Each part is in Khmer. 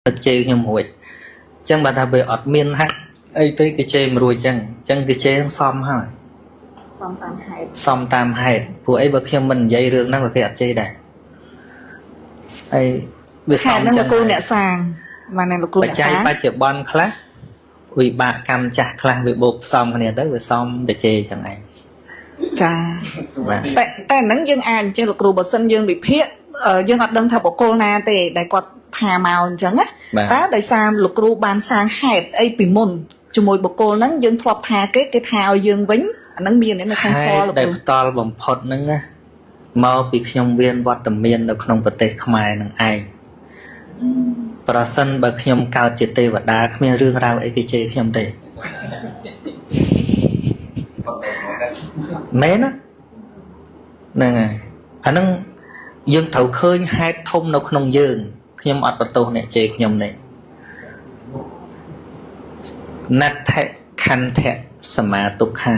នឹកជេរខ្ញុំរួចអញ្ចឹងបើថាវាអត់មានហាក់អីទេគេជេរមិនរួចអញ្ចឹងអញ្ចឹងគេជេរនឹងសមហើយ សំតាមហេតុ សមតាមហេតុព្រោះអីបើខ្ញុំមិននិយាយរឿងហ្នឹងក៏គេអត់ជេរដែរហើយវា ហេ សមចឹង តុហ្នឹងលោកគ្រូអ្នកសាងបានតែលោកគ្រូ បច្ច័យ អ្នកសាង បច្ចុប្បន្នខ្លះវិបាកកម្មចាស់ខ្លះវាបូកផ្សំគ្នាទៅវាសមទៅជេរចឹងឯង ចា បាទ តែតែហ្នឹងយើងអាចចេះលោកគ្រូបើសិនយើងវិភាគយើងអត់ដឹងថាបុគ្គលណាទេដែលគាត់ថាមកអញ្ចឹងណា បាទ តែដោយសារលោកគ្រូបានសាងហេតុអីពីមុនជាមួយបុគ្គលហ្នឹងយើងធ្លាប់ថាគេគេថាឲ្យយើងវិញអាហ្នឹងមាននៅក្នុង ហេ ធម៌ តុដែល លោកគ្រូ ផ្ដល់បំផុតហ្នឹងណាមកពីខ្ញុំមានវត្តមាននៅក្នុងប្រទេសខ្មែរនឹងឯងប្រសិនបើខ្ញុំកើតជាទេវតាគ្មានរឿងរ៉ាវអីគេជេរខ្ញុំទេមែនណាហ្នឹងហើយអាហ្នឹងយើងត្រូវឃើញហេតុធំនៅក្នុងយើងខ្ញុំអត់បន្ទោសអ្នកជេរខ្ញុំទេណដ្ឋិខន្ធៈសមាទុក្ខា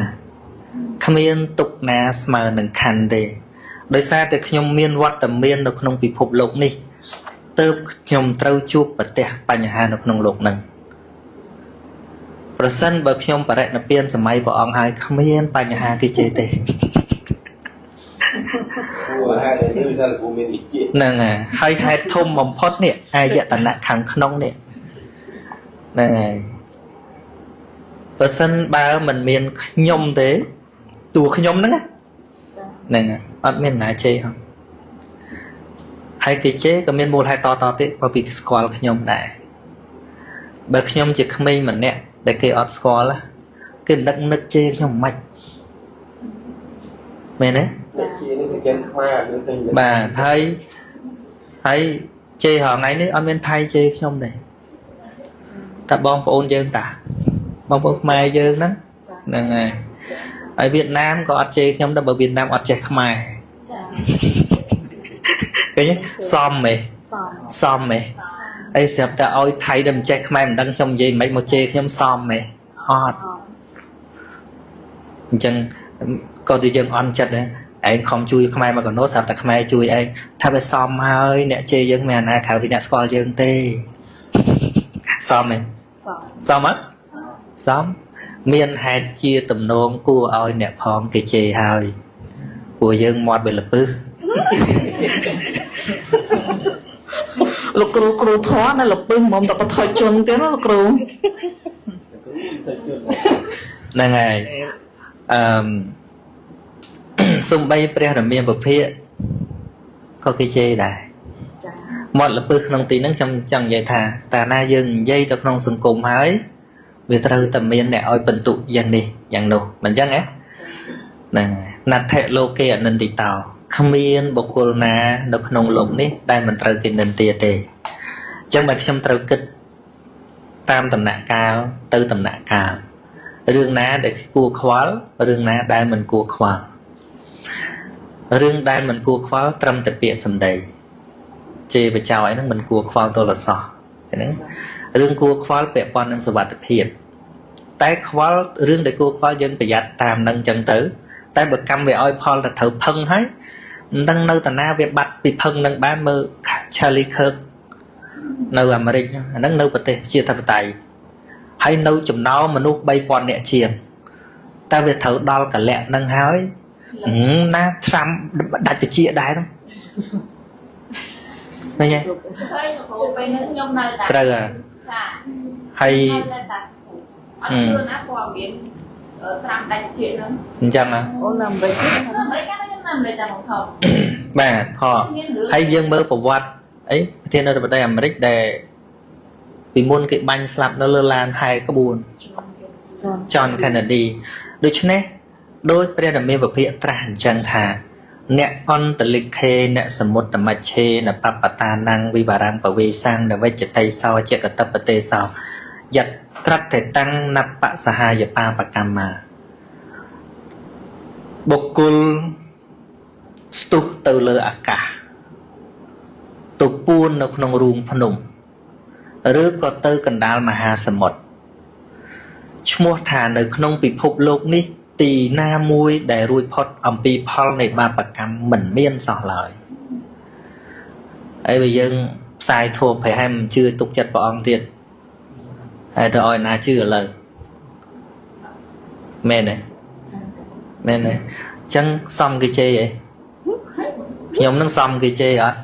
គ្មានទុក្ខណាស្មើនឹងខណ្ឌទេដោយសារតែខ្ញុំមានវត្តមាននៅក្នុងពិភពលោកនេះទើបខ្ញុំត្រូវជួបប្រទះបញ្ហានៅក្នុងលោកហ្នឹងប្រសិនបើខ្ញុំបរិនិព្វានសម័យព្រះអង្គហើយគ្មានបញ្ហាគេជេរទេ គួរហេតុគឺថាលោកគ្រូមានវិជ្ជា ហ្នឹងហើយហើយហេតុធំបំផុតនេះអាយតនៈខាងក្នុងនេះហ្នឹងហើយប្រសិនបើមិនមានខ្ញុំទេតួខ្ញុំហ្នឹងណាហ្នឹងហើយអត់មានណាជេរហ៎ហើយគេជេរក៏មានមូលហេតុតតទៀតព្រោះពីស្គាល់ខ្ញុំដែរបើខ្ញុំជាក្មេងម្នាក់ដែលគេអត់ស្គាល់ណាគេមិនដឹកនឹកជេរខ្ញុំមិនមែនទេ វិជ្ជានេះគឺចិនខ្មែរអត់មានឃើញ បាទហើយហើយជេររាល់ថ្ងៃនេះអត់មានថៃជេរខ្ញុំទេតែបងប្អូនយើងតាបងប្អូនខ្មែរយើងហ្នឹងហ្នឹងហើយហើយវៀតណាមក៏អត់ជេរខ្ញុំដែរបើវៀតណាមអត់ចេះខ្មែរឃើញទេសមហ៎ សម សមហ៎ហើយស្រាប់តែឲ្យថៃដែលមិនចេះខ្មែរមិនដឹងខ្ញុំនិយាយមិនមកជេរខ្ញុំសមហ៎អត់អញ្ចឹងក៏ដូចយើងអន់ចិត្តដែរឯងខំជួយខ្មែរមកកណោស្រាប់តែខ្មែរជួយឯងថាវាសមហើយអ្នកជេរយើងមិនអាណាក្រៅពីអ្នកស្គាល់យើងទេសមទេ សម សមអត់សមមានហេតុជាទំនងគួរឲ្យអ្នកផងគេជេរហើយព្រោះយើងមាត់វាលពឹស លោកគ្រូគ្រូធម៌នៅលពឹសហ្មងតែបថុយជនទៀតណាលោកគ្រូ ហ្នឹងហើយអឺម សំបីព្រះរាមាពភាកក៏គេជេរដែរ ចា មាត់លពឹសក្នុងទីហ្នឹងខ្ញុំចង់និយាយថាតាណាយើងនិយាយទៅក្នុងសង្គមហើយវាត្រូវតែមានអ្នកឲ្យបន្ទុកយ៉ាងនេះយ៉ាងនោះមិនអញ្ចឹងហ៎ហ្នឹងហើយណដ្ឋិលោកេអនិន្តិតោគ្មានបុគ្គលណានៅក្នុងលោកនេះដែលមិនត្រូវគេនិន្ទាទេអញ្ចឹងបាទខ្ញុំត្រូវគិតតាមដំណាក់កាលទៅដំណាក់កាលរឿងណាដែលគួរខ្វល់រឿងណាដែលមិនគួរខ្វល់រឿងដែលមិនគួរខ្វល់ត្រឹមតែពាក្យសម្ដី ជេរបចោអីហ្នឹងមិនគួរខ្វល់ទល់តែសោះហ្នឹងរឿងគួរខ្វល់ពាក់ព័ន្ធនឹងសុវត្ថិភាពតែខ្វល់រឿងដែលគួរខ្វល់យើងប្រយ័ត្នតាមនឹងចឹងទៅ តែបើកម្មវាឲ្យផលតែត្រូវផឹងហើយមិនដឹងនៅតាណាវាបាត់ពីផឹងនឹងបានមើល Charlie Kirk នៅអាមេរិកហ្នឹងអាហ្នឹងនៅប្រទេសជាធិបតេយ្យហើយនៅចំណោមមនុស្ស3000នាក់ជាងតែវាត្រូវដល់កលៈហ្នឹងហើយហឹមណាត្រាំដាច់តិចដែរហ្នឹងឃើញទេ ឃើញលោកគ្រូពេលហ្នឹងខ្ញុំនៅតែ ត្រូវហើយ ចា ហើយ នៅតែអត់ជឿណាព័ត៌មានត្រាំដាច់ជាតិហ្នឹង អញ្ចឹងហ៎ អូនៅអាមេរិក នៅអាមេរិកណាខ្ញុំនៅអាមេរិកតែមកថត បាទហោ មានរឿង ហើយយើងមើលប្រវត្តិអីប្រធានាធិបតីអាមេរិកដែលពីមុនគេបាញ់ស្លាប់នៅលើឡានហែក្បួន John Kennedy ដូច្នេះដោយព្រះរាមាវិភាកត្រាស់អញ្ចឹងថា អ្នកអន្តលិខេអ្នកសមុត្តមច្ឆេនបបតានੰវិវរੰពវេសੰនវិជ្ជតិសោជាកតបទេសោយត្ត្រតេតាំងនបសហាយបាបកម្មាបុគ្គលស្ទុះទៅលើអាកាសទៅពួននៅក្នុងរូងភ្នំឬក៏ទៅកណ្ដាលមហាសមុទ្រ ឈ្មោះថានៅក្នុងពិភពលោកនេះទីណាមួយដែលរួចផុតអំពីផលនៃបាបកម្មមិនមានសោះឡើយហើយបើយើង ផ្សាយធម៌ប្រហែលមិនជឿទុកចិត្តព្រះអង្គទៀតហើយទៅឲ្យណាជឿឥឡូវមែនទេមែនទេអញ្ចឹងសំគេជេរអីខ្ញុំនឹងសំគេជេរអត់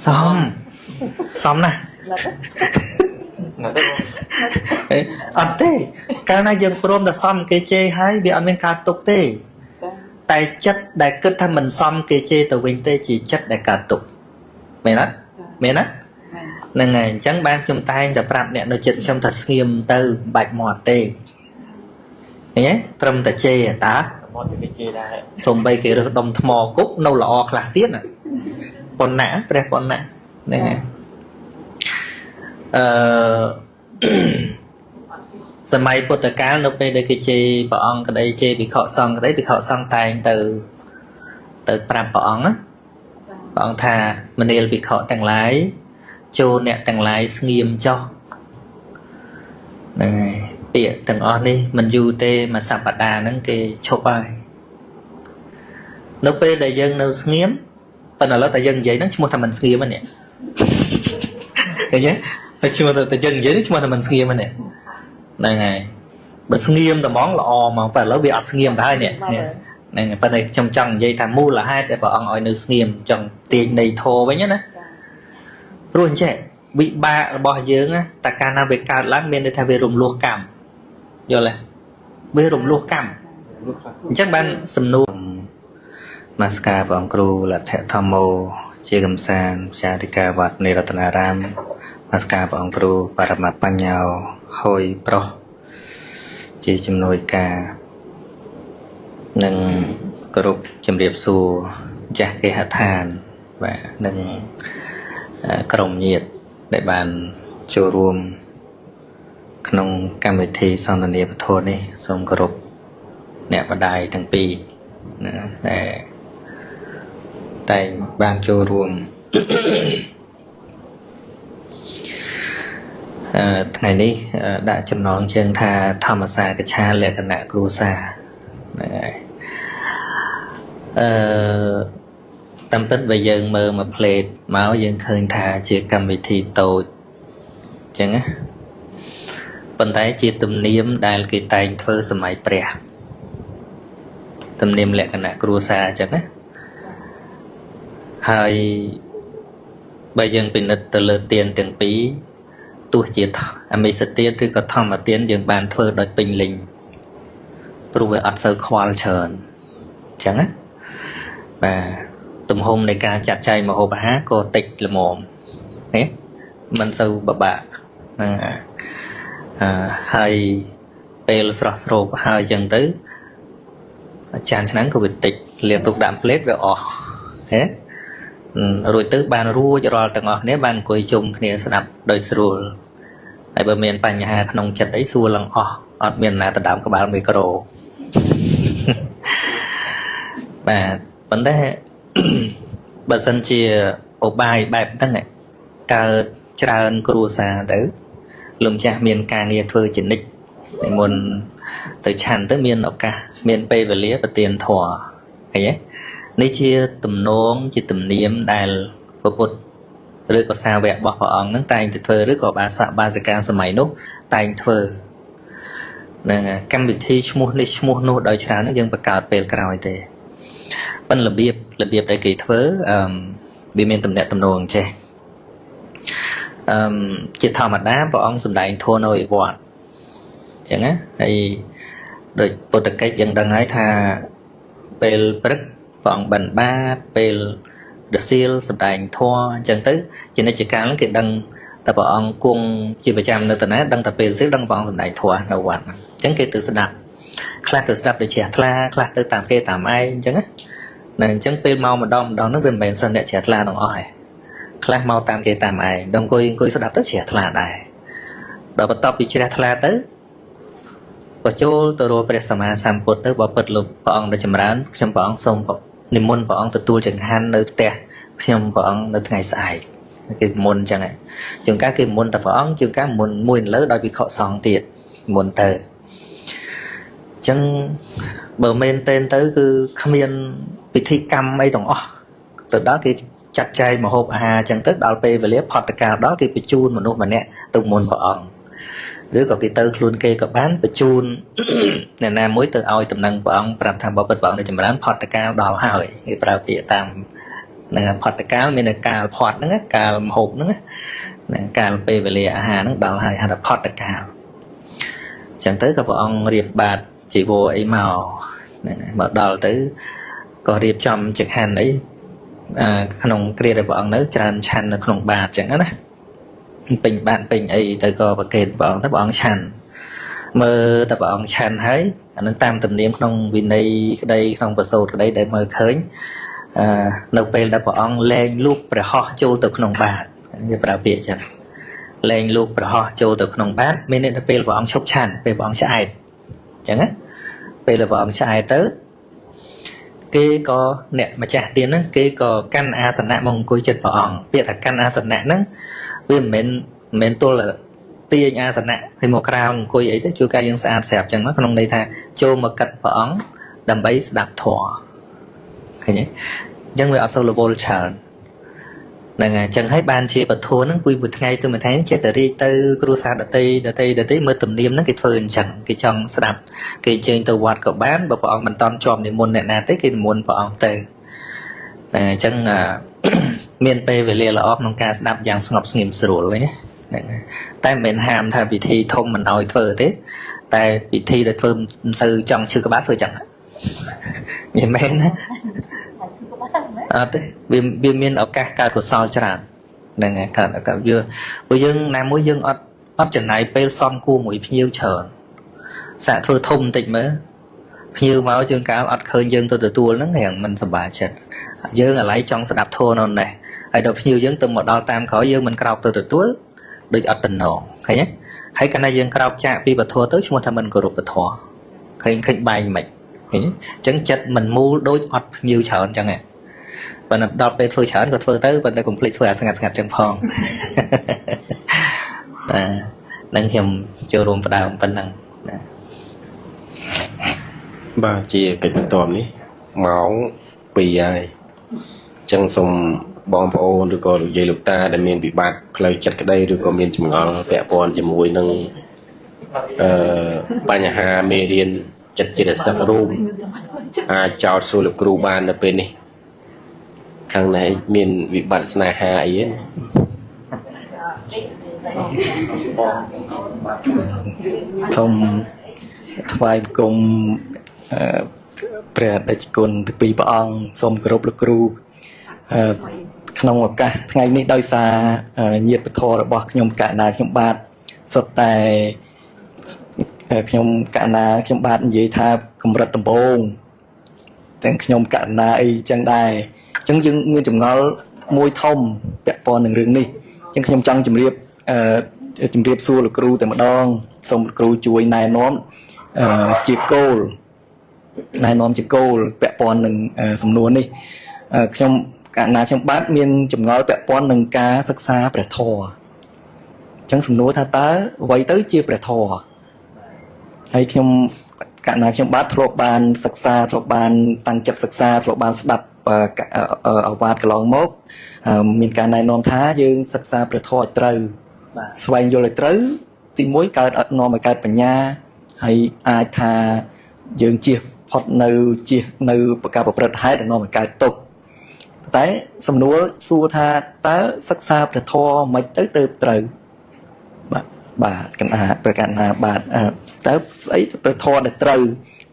សំសំណាស់ ណាទៅ អេអត់ទេកាលណាយើងព្រមតែសំគេជេរហើយវាអត់មានការទុកទេតែចិត្តដែលគិតថាមិនសមគេជេរទៅវិញទេជាចិត្តដែលកើតទុកមែនអត់មែនណាហ្នឹងហើយអញ្ចឹងបានខ្ញុំតែងតែប្រាប់អ្នកនៅចិត្តខ្ញុំថាស្ងៀមទៅមិនបាច់មាត់ទេឃើញទេត្រឹមតែជេរតា មកជាគេជេរដែរ សំបីគេរើសដុំថ្មគប់នៅល្អខ្លះទៀតណាប៉ុណ្ណាព្រះប៉ុណ្ណាហ្នឹងហើយអឺ សម័យពុទ្ធកាលនៅពេលដែលគេជេរព្រះអង្គក្តីជេរភិក្ខុសង្ឃក្តីភិក្ខុសង្ឃតែងទៅទៅប្រាប់ព្រះអង្គណាព្រះអង្គថាមនាលភិក្ខុទាំងឡាយចូលអ្នកទាំងឡាយស្ងៀមចុះហ្នឹងហើយពាក្យទាំងអស់នេះមិនយូរទេមួយសប្តាហ៍ហ្នឹងគេឈប់ហើយនៅពេលដែលយើងនៅស្ងៀមប៉ុន្តែឥឡូវតែយើងនិយាយហ្នឹងឈ្មោះថាមិនស្ងៀមហ្នឹងនេះឃើញទេតែឈ្មោះតែយើងនិយាយនេះឈ្មោះថាមិនស្ងៀមហ្នឹងនេះហ្នឹងហើយបើស្ងៀមតែហ្មងល្អហ្មងតែឥឡូវវាអត់ស្ងៀមទៅហើយនេះនេះហ្នឹងហើយប៉ុន្តែខ្ញុំចង់និយាយថាមូលហេតុដែលព្រះអង្គឲ្យនៅស្ងៀមចង់ទាញន័យធម៌វិញណាព្រោះអញ្ចេះវិបាករបស់យើងណាតែកាលណាវាកើតឡើងមានន័យថាវារំលោះកម្មយល់ទេវារំលោះកម្ម លោកខ្លះ អញ្ចឹងបានសំណួរមាសការព្រះអង្គគ្រូលទ្ធធម្មោជាកំសាន្តចារិកាវត្តនៃរតនារាមមាសការព្រះអង្គគ្រូបរមបញ្ញោហុយប្រុសជាជំនួយការនិងគោរពជំរាបសួរចាស់គេហដ្ឋានបាទនិងក្រុមញាតិដែលបានចូលរួមក្នុងកម្មវិធីសន្ទនាពធនេះសូមគោរពអ្នកម្ដាយទាំងពីរណាដែលតែងបានចូលរួម ថ្ងៃនេះដាក់ចំណងជើងថាធម្មសាកឆាលក្ខណៈគ្រួសារហ្នឹងហើយអឺតាមពិតបើយើងមើលមួយផ្លេតមកយើងឃើញថាជាកម្មវិធីតូចអញ្ចឹងណាប៉ុន្តែជាទំនៀមដែលគេតែងធ្វើសម័យព្រះទំនៀមលក្ខណៈគ្រួសារអញ្ចឹងណាហើយបើយើងពិនិត្យទៅលើទានទាំងពីរទោះជាអមិសទានឬក៏ធម្មទានយើងបានធ្វើដោយពេញលេញព្រោះវាអត់សូវខ្វល់ច្រើនអញ្ចឹងណាបាទទំហំនៃការចាត់ចែងម្ហូបអាហារក៏តិចល្មមណាមិនសូវពិបាកហ្នឹងហើយពេលស្រស់ស្រូបហើយអញ្ចឹងទៅចានឆ្នាំងក៏វាតិចលាងទុកដាក់ផ្លេតវាអស់ហេរួចទៅបានរួចរាល់ទាំងអស់គ្នាបានអង្គុយជុំគ្នាស្ដាប់ដោយស្រួលហើយបើមានបញ្ហាក្នុងចិត្តអីសួរឡើងអស់អត់មានណាដណ្ដើមក្បាលមីក្រូបាទប៉ុន្តែបើសិនជាឧបាយបែបហ្នឹងកើតច្រើនគ្រួសារទៅលោកម្ចាស់មានការងារធ្វើជានិច្ចនិមន្តទៅឆាន់ទៅមានឱកាសមានពេលវេលាប្រទានធម៌ឃើញទេនេះជាទំនងជាទំនៀមដែលព្រះពុទ្ធឬក៏សាវករបស់ព្រះអង្គហ្នឹងតែងតែធ្វើឬក៏បាសកបាសិកាសម័យនោះតែងធ្វើហ្នឹងកម្មវិធីឈ្មោះនេះឈ្មោះនោះដោយច្រើនហ្នឹងយើងបង្កើតពេលក្រោយទេប៉ុន្តែរបៀបដែលគេធ្វើវាមានទំនាក់ទំនងចេះជាធម្មតាព្រះអង្គសម្ដែងធម៌នៅឯវត្តអញ្ចឹងណាហើយដូចពុទ្ធកិច្ចយើងដឹងហើយថាពេលព្រឹកព្រះអង្គបិណ្ឌបាតពេលរសៀលសម្ដែងធម៌អញ្ចឹងទៅជានិច្ចកាលហ្នឹងគេដឹងតែព្រះអង្គគង់ជាប្រចាំនៅតាណាដឹងតែពេលរសៀលដឹងព្រះអង្គសម្ដែងធម៌នៅវត្តហ្នឹងអញ្ចឹងគេទៅស្ដាប់ខ្លះទៅស្ដាប់ដូចជ្រះថ្លាខ្លះទៅតាមគេតាមឯងអញ្ចឹងណាអញ្ចឹងពេលមកម្ដងម្ដងហ្នឹងវាមិនមែនសិនអ្នកជ្រះថ្លាទាំងអស់ទេខ្លះមកតាមគេតាមឯងដល់អង្គុយស្ដាប់ទៅជ្រះថ្លាដែរដល់បន្ទាប់ពីជ្រះថ្លាទៅក៏ចូលទៅរកព្រះសម្មាសម្ពុទ្ធទៅបើពិតលោកព្រះអង្គដែលចម្រើនខ្ញុំព្រះអង្គសូមនិមន្តព្រះអង្គទទួលចង្ហាន់នៅផ្ទះខ្ញុំព្រះអង្គនៅថ្ងៃស្អែកគេមុនអញ្ចឹងជួនកាលគេមុនតែព្រះអង្គជួនកាលមុនមួយលើដោយភិក្ខុសង្ឃទៀតមុនទៅអញ្ចឹងបើមែនទែនទៅគឺគ្មានពិធីកម្មអីទាំងអស់ទៅដល់គេ ចាត់ចែងម្ហូបអាហារអញ្ចឹងទៅដល់ពេលវេលាផតកាលដល់គេបញ្ជូនមនុស្សម្នាក់ទៅមុនព្រះអង្គឬក៏គេទៅខ្លួនគេក៏បានបញ្ជូន អ្នកណាមួយទៅឲ្យតំណែងព្រះអង្គប្រាប់ថាបបិទ្ធព្រះអង្គได้ចម្រើនផតកាលដល់ហើយគេប្រើពាក្យតាមហ្នឹងផតកាលមានតែកាលផតហ្នឹងកាលម្ហូបហ្នឹងណាកាលពេលវេលាអាហារហ្នឹងដល់ហើយហៅថាផតកាលអញ្ចឹងទៅក៏ព្រះអង្គរៀបបាតជីវរអីមកហ្នឹងមកដល់ទៅក៏រៀបចំចង្ហាន់អីក្នុងគ្រាដែលព្រះអង្គនៅច្រើនឆាន់នៅក្នុងបាតអញ្ចឹងណាពេញបាតពេញអីទៅក៏ប្រកេតព្រះអង្គទៅព្រះអង្គឆាន់មើលតែព្រះអង្គឆាន់ហើយអានឹងតាមទំនៀមក្នុងវិន័យក្តីក្នុងប្រសូតក្តីដែលមើលឃើញអឺនៅពេលដែលព្រះអង្គលែងលូកព្រះហស្ថចូលទៅក្នុងបាតគេប្រើពាក្យអញ្ចឹងលែងលូកព្រះហស្ថចូលទៅក្នុងបាតមានន័យថាពេលព្រះអង្គឈប់ឆាន់ពេលព្រះអង្គឆ្អែតអញ្ចឹងណាពេលដែលព្រះអង្គឆ្អែតទៅគេក៏អ្នកម្ចាស់ទានហ្នឹងគេក៏កាន់អាសនៈមកអង្គុយចិត្តព្រះអង្គពាក្យថាកាន់អាសនៈហ្នឹងវាមិនមែនទល់ទាញអាសនៈឲ្យមកក្រៅអង្គុយអីទៅជួយការយើងស្អាតស្រាប់អញ្ចឹងមកក្នុងន័យថាចូលមកកាត់ព្រះអង្គដើម្បីស្ដាប់ធម៌ឃើញទេអញ្ចឹងវាអត់សូវរវល់ច្រើនហ្នឹងហើយអញ្ចឹងហើយបានជាពធហ្នឹងពុយមួយថ្ងៃទៅមួយថ្ងៃចេះតែរាយទៅគ្រួសារដតីដតីដតីមើលទំនៀមហ្នឹងគេធ្វើអញ្ចឹងគេចង់ស្ដាប់គេអញ្ជើញទៅវត្តក៏បានបើព្រះអង្គមិនតន់ជាប់និមន្តអ្នកណាទេគេនិមន្តព្រះអង្គទៅហ្នឹងអញ្ចឹងមានពេលវេលាល្អក្នុងការស្ដាប់យ៉ាងស្ងប់ស្ងៀមស្រួលវិញណាហ្នឹងតែមិនមែនហាមថាពិធីធំមិនអោយធ្វើទេតែពិធីដែលធ្វើមិនសូវចង់ឈឺក្បាលធ្វើចឹងនិយាយមែនណាអត់ទេវាវាមានឱកាសកើតកុសលច្រើនហ្នឹងហើយកើតឱកាសវាព្រោះយើងណាមួយយើងអត់អត់ចំណាយពេលសំគួរមួយភ្ញៀវច្រើនសាកធ្វើធំបន្តិចមើលភ្ញៀវមកជើងកាលអត់ឃើញយើងទៅទទួលហ្នឹងរៀងមិនសប្បាយចិត្តយើងអាឡ័យចង់ស្ដាប់ធម៌នៅនេះហើយដល់ភ្ញៀវយើងទៅមកដល់តាមក្រោយយើងមិនក្រោកទៅទទួលដូចអត់តំណងឃើញទេហើយកាលណាយើងក្រោកចាកពីពធទៅឈ្មោះថាមិនគោរពពធឃើញឃើញបែងមិនឃើញអញ្ចឹងចិត្តមិនមូលដូចអត់ភ្ញៀវច្រើនអញ្ចឹងហ៎ប៉ុន្តែដល់ពេលធ្វើច្រើនក៏ធ្វើទៅប៉ុន្តែកុំភ្លេចធ្វើអាស្ងាត់ស្ងាត់ចឹងផងបាទនឹងខ្ញុំចូលរួមផ្ដើមប៉ុណ្ណឹងណា បាទជាកិច្ចបន្ទាប់នេះម៉ោង2ហើយអញ្ចឹងសូមបងប្អូនឬក៏លោកយាយលោកតាដែលមានវិបត្តិផ្លូវចិត្តក្តីឬក៏មានចម្ងល់ពាក់ព័ន្ធជាមួយនឹងអឺបញ្ហាមេរៀនចិត្តចេតសិករូបអាចចោទសួរលោកគ្រូបាននៅពេលនេះខាងនេះមានវិបត្តិស្នេហាអីទេ សូមថ្វាយបង្គំអឺព្រះតេជគុណទាំងពីរព្រះអង្គសូមគោរពលោកគ្រូអឺក្នុងឱកាសថ្ងៃនេះដោយសារអឺញាតិពធរបស់ខ្ញុំកណ្ណាខ្ញុំបាទសុទ្ធតែអឺខ្ញុំកណ្ណាខ្ញុំបាទនិយាយថាកម្រិតដំបូងទាំងខ្ញុំកណ្ណាអីចឹងដែរអញ្ចឹងយើងមានចម្ងល់មួយធំពាក់ព័ន្ធនឹងរឿងនេះអញ្ចឹងខ្ញុំចង់ជម្រាបអឺជម្រាបសួរលោកគ្រូតែម្ដងសូមលោកគ្រូជួយណែនាំអឺជាគោលណែនាំជាគោលពាក់ព័ន្ធនឹងអឺសំណួរនេះអឺខ្ញុំកណ្ណាខ្ញុំបាទមានចម្ងល់ពាក់ព័ន្ធនឹងការសិក្សាព្រះធម៌អញ្ចឹងសំណួរថាតើអ្វីទៅជាព្រះធម៌ហើយខ្ញុំកណ្ណាខ្ញុំបាទធ្លាប់បានសិក្សាធ្លាប់បានតាំងចិត្តសិក្សាធ្លាប់បានស្ដាប់អឺកអឺអវាទកន្លងមកអឺមានការណែនាំថាយើងសិក្សាព្រះធម៌ឲ្យត្រូវ បាទ ស្វែងយល់ឲ្យត្រូវទីមួយកើតអត់នាំឲ្យកើតបញ្ញាហើយអាចថាយើងជៀសផុតនៅជៀសនៅប្រការប្រព្រឹត្តហេតុដែលនាំឲ្យកើតទុក្ខតែសំណួរសួរថាតើសិក្សាព្រះធម៌មិនទៅទៅត្រូវបាទបាទកណ្ណាព្រះកណ្ណាបាទអឺតើស្អីព្រះធម៌ដែលត្រូវ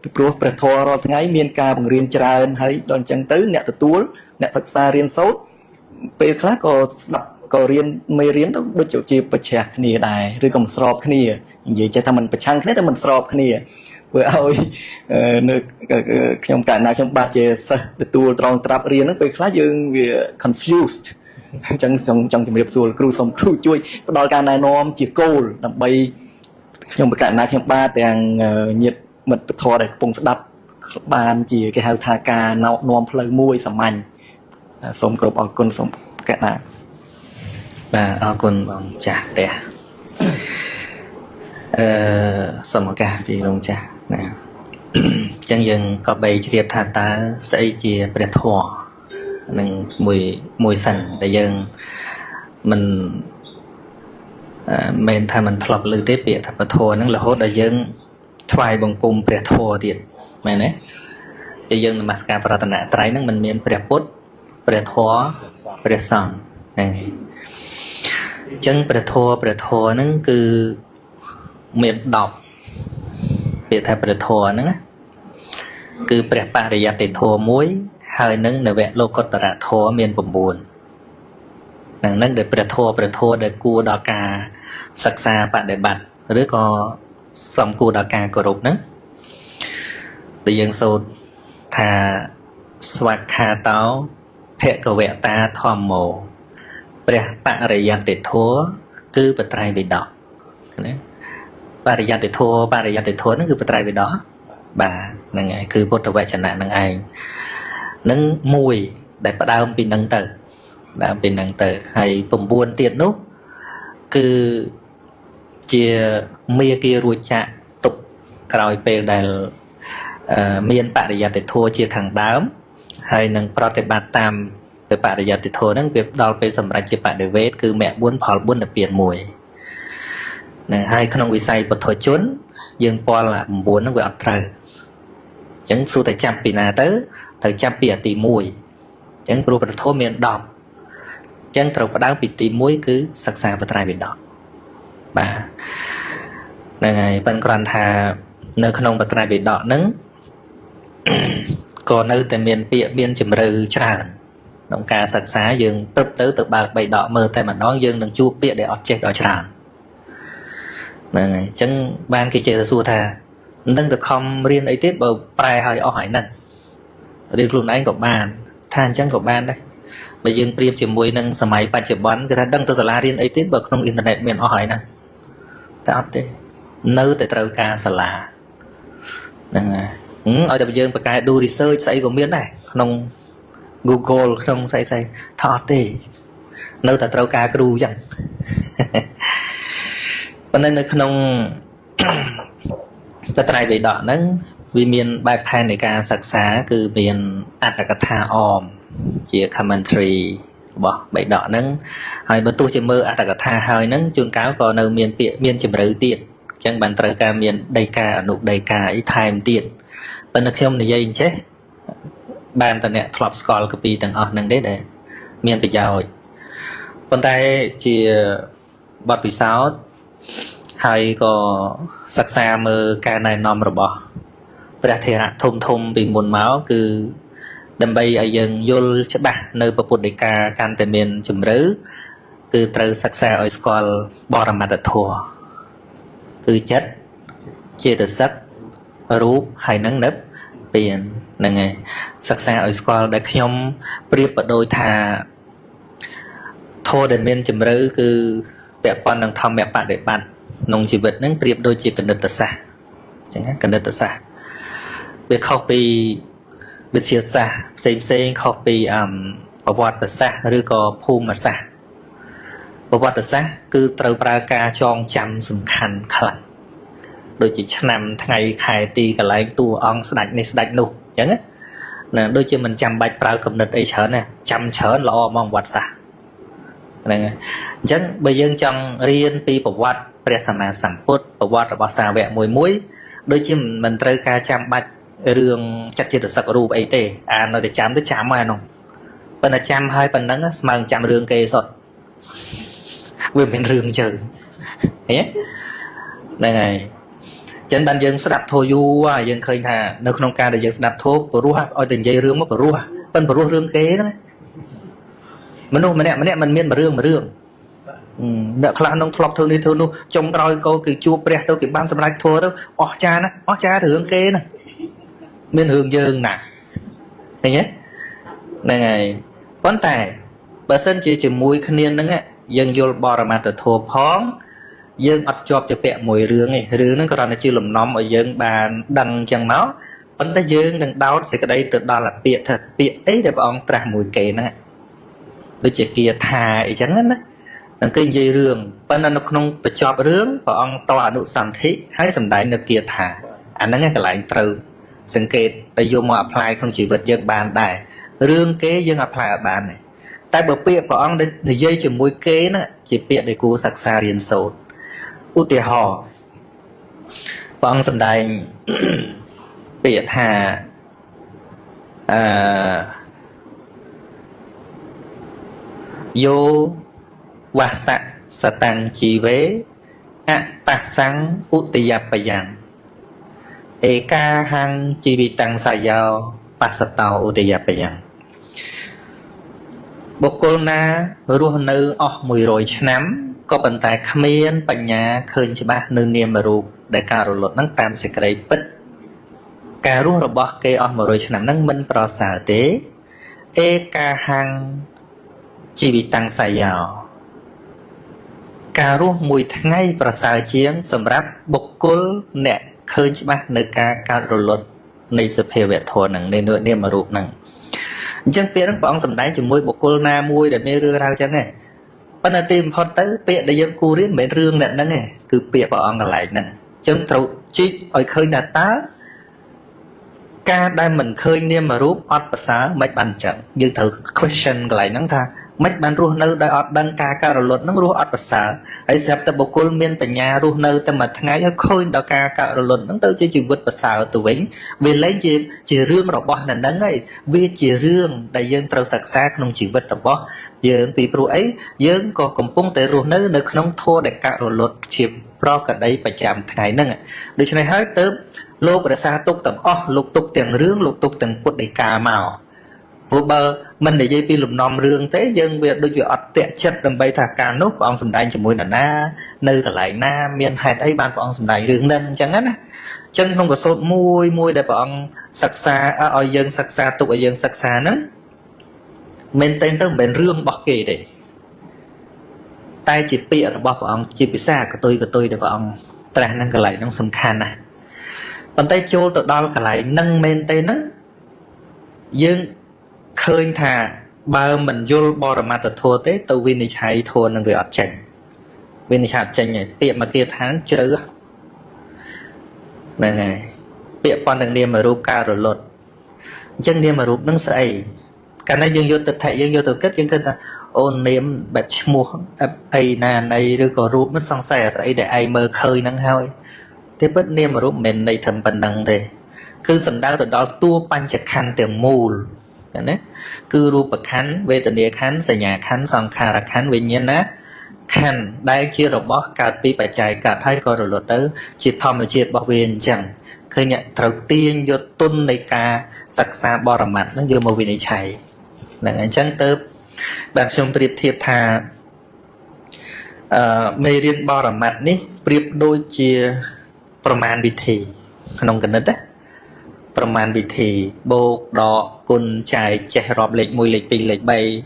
ពីព្រោះព្រះធម៌រាល់ថ្ងៃមានការបង្រៀនច្រើនហើយដល់អញ្ចឹងទៅអ្នកទទួលអ្នកសិក្សារៀនសូត្រពេលខ្លះក៏ស្ដាប់ក៏រៀនមេរៀនទៅដូចជាប្រឆាំងគ្នាដែរឬក៏មិនស្របគ្នានិយាយចេះថាមិនប្រឆាំងគ្នាតែមិនស្របគ្នាធ្វើឲ្យអឺនៅខ្ញុំកាលណាខ្ញុំបាទជាសិស្សទទួលត្រង់ត្រាប់រៀនហ្នឹងពេលខ្លះយើងវា confused អញ្ចឹងសូមចង់ជម្រាបសួរលោកគ្រូសូមគ្រូជួយផ្ដល់ការណែនាំជាគោលដើម្បីខ្ញុំប្រកាសណាខ្ញុំបាទទាំងញាតិមិត្តពធដែលកំពុងស្ដាប់បានជាគេហៅថាការនាំផ្លូវមួយសាមញ្ញសូមគោរពអរគុណសូមប្រកាសណា បាទអរគុណបងចាស់ផ្ទះអឺសូមឱកាសពីលោកចាស់ណាអញ្ចឹងយើងក៏បីជ្រាបថាតើស្អីជាព្រះធម៌ នឹងមួយមួយសិនដែលយើងមិនមែនថាមិនធ្លាប់ឮទេពាក្យថាពធហ្នឹងរហូតដល់យើងថ្វាយបង្គំព្រះធម៌ទៀតមែនទេជាយើងនមស្ការប្រតនត្រ័យហ្នឹងមិនមានព្រះពុទ្ធព្រះធម៌ព្រះសង្ឃហ្នឹងឯងអញ្ចឹងព្រះធម៌ព្រះធម៌ហ្នឹងគឺមាន10ពាក្យថាព្រះធម៌ហ្នឹងណាគឺព្រះបរិយត្តិធម៌មួយហើយនឹងនវលោកុត្តរធម៌មាន9ហ្នឹងហ្នឹងដែលព្រះធម៌ព្រះធម៌ដែលគួរដល់ការសិក្សាបដិបត្តិឬក៏សំគួរដល់ការគោរពហ្នឹងដែលយើងសូត្រថាស្វក្ខាតោភគវតាធម្មោព្រះបរិយត្តិធម៌គឺបត្រៃបិដកណាបរិយត្តិធម៌បរិយត្តិធម៌ហ្នឹងគឺបត្រៃបិដកបាទហ្នឹងហើយគឺពុទ្ធវចនៈហ្នឹងឯងនឹងមួយដែលផ្ដើមពីហ្នឹងទៅដើមពីហ្នឹងទៅហើយ9ទៀតនោះគឺជាមាគារួចចាក់ទុកក្រោយពេលដែលមានបរិយត្តិធម៌ជាខាងដើមហើយនឹងប្រតិបត្តិតាមទៅបរិយត្តិធម៌ហ្នឹងវាដល់ពេលសម្រេចជាបដិវេទគឺមគ្គ4ផល4និព្វាន1ហ្នឹងហើយក្នុងវិស័យពុទ្ធជនយើងពាល់9ហ្នឹងវាអត់ត្រូវអញ្ចឹងសួរតែចាប់ពីណាទៅត្រូវចាប់ពីអាទី1អញ្ចឹងព្រោះព្រះធម៌មាន10អញ្ចឹងត្រូវផ្ដើមពីទី1គឺសិក្សាបត្រៃបិដកបាទហ្នឹងហើយប៉ិនគ្រាន់ថានៅក្នុងបត្រៃបិដកហ្នឹងក៏នៅតែមានពាក្យមានជំរឿច្រើនក្នុងការសិក្សាយើងព្រឹបទៅទៅបើកបៃដកមើលតែម្ដងយើងនឹងជួបពាក្យដែលអត់ចេះដល់ច្រើនហ្នឹងហើយអញ្ចឹងបានគេចេះតែសួរថាមិនដឹងទៅខំរៀនអីទេបើប្រែឲ្យអស់ហើយហ្នឹងរៀនខ្លួនឯងក៏បានថាអញ្ចឹងក៏បានដែរបើយើងប្រៀបជាមួយនឹងសម័យបច្ចុប្បន្នគេថាដឹងទៅសាលារៀនអីទេបើក្នុងអ៊ីនធឺណិតមានអស់ហើយហ្នឹងតែអត់ទេនៅតែត្រូវការសាលាហ្នឹងហើយឲ្យតែយើងបកកែ do research ស្អីក៏មានដែរក្នុង Google ក្នុងស្អីស្អីថាអត់ទេនៅតែត្រូវការគ្រូអញ្ចឹងប៉ុន្តែនៅក្នុងបត្រៃបិដកហ្នឹងវាមានបែបផែននៃការសិក្សាគឺមានអត្ថកថាអមជា commentary របស់បិដកហ្នឹងហើយបើទោះជាមើលអត្ថកថាហើយហ្នឹងជួនកាលក៏នៅមានពាក្យមានជំរឿទៀតអញ្ចឹងបានត្រូវការមានដីកាអនុដីកាអីថែមទៀតប៉ុន្តែខ្ញុំនិយាយអញ្ចេះបានតអ្នកធ្លាប់ស្គាល់កពីទាំងអស់ហ្នឹងទេដែលមានប្រយោជន៍ប៉ុន្តែជាបទពិសោធន៍ហើយក៏សិក្សាមើលការណែនាំរបស់ព្រះថេរៈធំធំពីមុនមកគឺដើម្បីឲ្យយើងយល់ច្បាស់នៅពុទ្ធដីកាកាន់តែមានជំរឿគឺត្រូវសិក្សាឲ្យស្គាល់បរមត្តធម៌គឺចិត្តចេតសិករូបហើយនឹងនិព្វានហ្នឹងហើយសិក្សាឲ្យស្គាល់ដែលខ្ញុំប្រៀបបដូចថាធម៌ដែលមានជំរឿគឺពាក់ព័ន្ធនឹងធម្មបដិបត្តិក្នុងជីវិតហ្នឹងប្រៀបដូចជាគណិតសាស្ត្រអញ្ចឹងណាគណិតសាស្ត្រវាខុសពីវិទ្យាសាស្ត្រផ្សេងផ្សេងខុសពីអមប្រវត្តិសាស្ត្រឬក៏ភូមិសាស្ត្រប្រវត្តិសាស្ត្រគឺត្រូវប្រើការចងចាំសំខាន់ខ្លាំងដូចជាឆ្នាំថ្ងៃខែទីកន្លែងតួអង្គស្ដេចនេះស្ដេចនោះអញ្ចឹងណាដូចជាមិនចាំបាច់ប្រើគំនិតអីច្រើនណាចាំច្រើនល្អហ្មងប្រវត្តិសាស្ត្រហ្នឹងហើយអញ្ចឹងបើយើងចង់រៀនពីប្រវត្តិព្រះសម្មាសម្ពុទ្ធប្រវត្តិរបស់សាវកមួយមួយដូចជាមិនត្រូវការចាំបាច់រឿងចិត្តចេតសិករូបអីទេអាននៅតែចាំទៅចាំហើយនោះប៉ុន្តែចាំហើយប៉ុណ្ណឹងស្មើនឹងចាំរឿងគេសុទ្ធវាមិនមានរឿងជើងឃើញទេហ្នឹងហើយចឹងបានយើងស្ដាប់ធម៌យូរហើយយើងឃើញថានៅក្នុងការដែលយើងស្ដាប់ធម៌ព្រោះឲ្យតែនិយាយរឿងមកព្រោះប៉ិនព្រោះរឿងគេហ្នឹងមនុស្សម្នាក់ម្នាក់មិនមានមួយរឿងមួយរឿងអ្នកខ្លះក្នុងធ្លាប់ធ្វើនេះធ្វើនោះចុងក្រោយក៏គឺជួបព្រះទៅគេបានសម្រេចធម៌ទៅអស់ចាណាអស់ចារឿងគេណាមានរឿងយើងណាឃើញទេហ្នឹងហើយប៉ុន្តែបើសិនជាជាមួយគ្នាហ្នឹងយើងយល់បរមត្តធម៌ផងយើងអត់ជាប់ជាពាក់មួយរឿងទេរឿងហ្នឹងគ្រាន់តែជាលំនាំឲ្យយើងបានដឹងអញ្ចឹងមកប៉ុន្តែយើងនឹងដោតសេចក្តីទៅដល់ពាក្យថាពាក្យអីដែលព្រះអង្គត្រាស់មួយគេហ្នឹងដូចជាគាថាអីចឹងណានឹងគេនិយាយរឿងប៉ុន្តែនៅក្នុងបញ្ចប់រឿងព្រះអង្គតអនុសន្ធិហើយសម្ដែងនៅគាថាអាហ្នឹងឯងកន្លែងត្រូវ សង្កេតដែលយកមក apply ក្នុងជីវិតយើងបានដែររឿងគេយើង apply អត់បានទេតែបើពាក្យព្រះអង្គដែលនិយាយជាមួយគេណាជាពាក្យដែលគួរសិក្សារៀនសូត្រឧទាហរណ៍ព្រះអង្គសម្ដែង ពាក្យថាអឺយោវសៈសតੰជីវេអបស្សੰឧតយបយ៉ាងឯកាហੰជីវិតੰសយោបស្សតោឧតយបយ៉ាងបុគ្គលណារស់នៅអស់100ឆ្នាំក៏ប៉ុន្តែគ្មានបញ្ញាឃើញច្បាស់នៅនាមរូបដែលការរលត់ហ្នឹងតាមសេចក្តីពិតការរស់របស់គេអស់100ឆ្នាំហ្នឹងមិនប្រសើរទេឯកាហੰជីវិតੰសយោការរស់មួយថ្ងៃប្រសើរជាង សម្រាប់បុគ្គលអ្នកឃើញច្បាស់នៅការកើតរលត់នៃសភាវៈធម៌ហ្នឹងនៃនាមរូបហ្នឹងអញ្ចឹងពាក្យហ្នឹងព្រះអង្គសម្ដែងជាមួយបុគ្គលណាមួយដែលមានរឿងរ៉ាវចឹងឯងប៉ុន្តែទីបំផុតទៅពាក្យដែលយើងគួររៀនមិនមែនរឿងអ្នកហ្នឹងទេគឺពាក្យព្រះអង្គកន្លែងហ្នឹងអញ្ចឹងត្រូវជីកឲ្យឃើញថាតើការដែលមិនឃើញនាមរូបអត់ប្រសើរមិនបានអញ្ចឹងយើងត្រូវ question កន្លែងហ្នឹងថាមិនបានរស់នៅដោយអត់ដឹងការកើតរលត់ហ្នឹងរស់អត់ប្រសើរហើយស្រាប់តែបុគ្គលមានបញ្ញារស់នៅតែមួយថ្ងៃហើយឃើញដល់ការកើតរលត់ហ្នឹងទៅជាជីវិតប្រសើរទៅវិញវាលែងជារឿងរបស់អ្នកហ្នឹងហើយវាជារឿងដែលយើងត្រូវសិក្សាក្នុងជីវិតរបស់យើងពីព្រោះអីយើងក៏កំពុងតែរស់នៅនៅក្នុងធម៌ដែលកើតរលត់ជាប្រកដីប្រចាំថ្ងៃហ្នឹងដូច្នេះហើយទៅលោករក្សាទុកទាំងអស់លោកទុកទាំងរឿងលោកទុកទាំងពុទ្ធដីកាមកព្រោះបើមិននិយាយពីលំនាំរឿងទេយើងវាដូចវាអត់តាក់ចិត្តដើម្បីថាការនោះព្រះអង្គសម្ដែងជាមួយនរណានៅកន្លែងណាមានហេតុអីបានព្រះអង្គសម្ដែងរឿងហ្នឹងអញ្ចឹងណាអញ្ចឹងក្នុងកសោតមួយមួយដែលព្រះអង្គសិក្សាឲ្យយើងសិក្សាទុកឲ្យយើងសិក្សាហ្នឹងមែនទែនទៅមិនមែនរឿងរបស់គេទេតែជាពាក្យរបស់ព្រះអង្គជាភាសាកតុយកតុយដែលព្រះអង្គត្រាស់ហ្នឹងកន្លែងហ្នឹងសំខាន់ណាស់ប៉ុន្តែចូលទៅដល់កន្លែងហ្នឹងមែនទេហ្នឹងយើងឃើញថាបើមិនយល់បរមត្តធម៌ទេទៅវិនិច្ឆ័យធម៌នឹងវាអត់ចេញវិនិច្ឆ័យអត់ចេញទេពាក្យមកគាថាជ្រៅហ្នឹងហើយពាក្យប៉ុណ្ណឹងនាមរូបការរលត់អញ្ចឹងនាមរូបនឹងស្អីកាលណាយើងយកទិដ្ឋិយើងយកទៅគិតយើងគិតថាអូនាមបែបឈ្មោះអីណាណីឬក៏រូបមិនសង្ស័យអាស្អីដែលឯងមើលឃើញហ្នឹងហើយទេពិតនាមរូបមិនមែនន័យធំប៉ុណ្ណឹងទេគឺសំដៅទៅដល់តួបញ្ចខណ្ឌទាំងមូលណាគឺរូបខណ្ឌវេទនាខណ្ឌសញ្ញាខណ្ឌសង្ខារខណ្ឌវិញ្ញាណខណ្ឌដែលជារបស់កើតពីបច្ច័យកើតហើយក៏រលត់ទៅជាធម្មជាតិរបស់វាអញ្ចឹងឃើញត្រូវទាញយកទុននៃការសិក្សាបរមត្តហ្នឹងយកមកវិនិច្ឆ័យហ្នឹងអញ្ចឹងទៅបាទខ្ញុំប្រៀបធៀបថាអឺមេរៀនបរមត្តនេះប្រៀបដូចជាប្រមាណវិធីក្នុងគណិតណាប្រមាណវិធីបូកដកគុណចែកចេះរាប់លេខ1លេខ2លេខ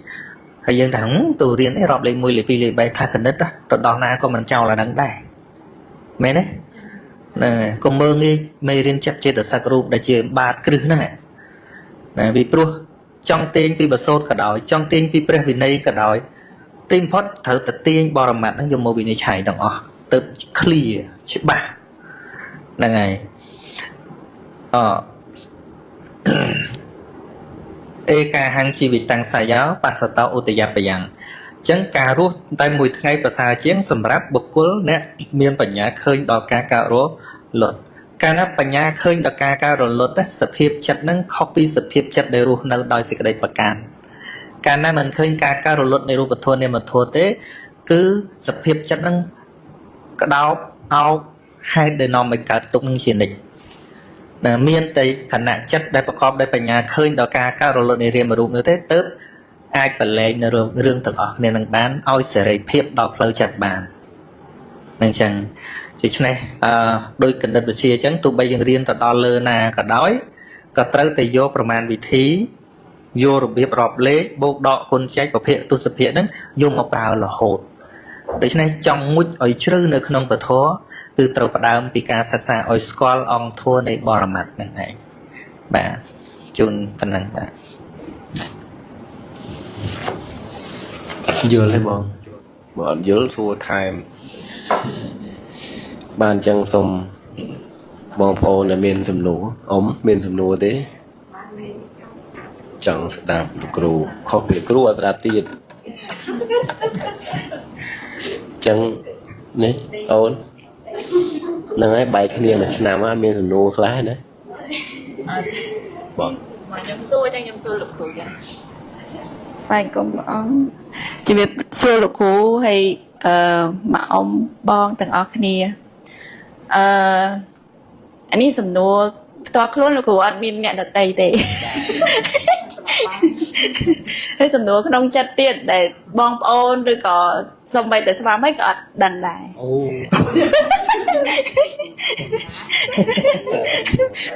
3ហើយយើងថាទៅរៀនអីរាប់លេខ1លេខ2លេខ3ថាគណិតទៅដល់ណាក៏មិនចោលអាហ្នឹងដែរមែនទេហ្នឹងហើយកុំមើលងាយមេរៀនចិត្តចេតសិករូបដែលជាបាតគ្រឹះហ្នឹងណាពីព្រោះចង់ទាញពីបសោតក៏ដោយចង់ទាញពីព្រះវិន័យក៏ដោយទីបំផុតត្រូវតែទាញបរមត្តហ្នឹងយកមកវិនិច្ឆ័យទាំងអស់ទៅ clear ច្បាស់ហ្នឹងហើយអឯកាហੰជីវិតੰសយោបស្សតោឧតយបយ៉ាងអញ្ចឹងការរស់តែមួយថ្ងៃប្រសើរជាងសម្រាប់បុគ្គលអ្នកមានបញ្ញាឃើញដល់ការកើតរលត់កាលណាបញ្ញាឃើញដល់ការកើតរលត់សភាពចិត្តហ្នឹងខុសពីសភាពចិត្តដែលរស់នៅដោយសេចក្តីប្រកាន់កាលណាមិនឃើញការកើតរលត់នៃរូបធម៌នាមធម៌ទេគឺសភាពចិត្តហ្នឹងក្តោបអោបហេតុដែលនាំឲ្យកើតទុក្ខនឹងជានិច្ចណាមានតែខណៈចិត្តដែលប្រកបដោយបញ្ញាឃើញដល់ការកើតរលត់នៃរាមរូបនោះទេទើបអាចប្រឡែងនៅរឿងទាំងអស់គ្នានឹងបានឲ្យសេរីភាពដល់ផ្លូវចិត្តបាននឹងចឹងដូច្នេះអឺដោយគណិតវិទ្យាអញ្ចឹងទោះបីយើងរៀនទៅដល់លើណាក៏ដោយក៏ត្រូវតែយកប្រមាណវិធីយករបៀបរាប់លេខបូកដកគុណចែកប្រភេទទស្សភាគហ្នឹងយកមកប្រើរហូតដូច្នេះចង់មុជឲ្យជ្រៅនៅក្នុងពធគឺត្រូវផ្ដើមពីការសិក្សាឲ្យស្គាល់អង្គធម៌នៃបរមត្តហ្នឹងឯងបាទជូនប៉ុណ្ណឹងបាទ យល់ទេបងបើអត់យល់សួរថែមបានអញ្ចឹងសូម បងប្អូនដែលមានសំណួរអ៊ំមានសំណួរទេចង់ស្ដាប់លោកគ្រូខុសពីលោកគ្រូអត់ស្ដាប់ទៀតចឹងនេះអូនហ្នឹងហើយបែកគ្នាមួយឆ្នាំហើយមានសំណួរខ្លះណាបង មកខ្ញុំសួរចឹងខ្ញុំសួរលោកគ្រូចឹង បាទគុំព្រះអង្គជំរាបសួរលោកគ្រូហើយអឺមកអ៊ំបងទាំងអស់គ្នាអឺអានេះសំណួរផ្ទាល់ខ្លួនលោកគ្រូអត់មានអ្នកដតីទេហើយសំណួរក្នុងចិត្តទៀតដែលបងប្អូនឬក៏សំបីតែស្វាមីក៏អត់ដឹងដែរ អូ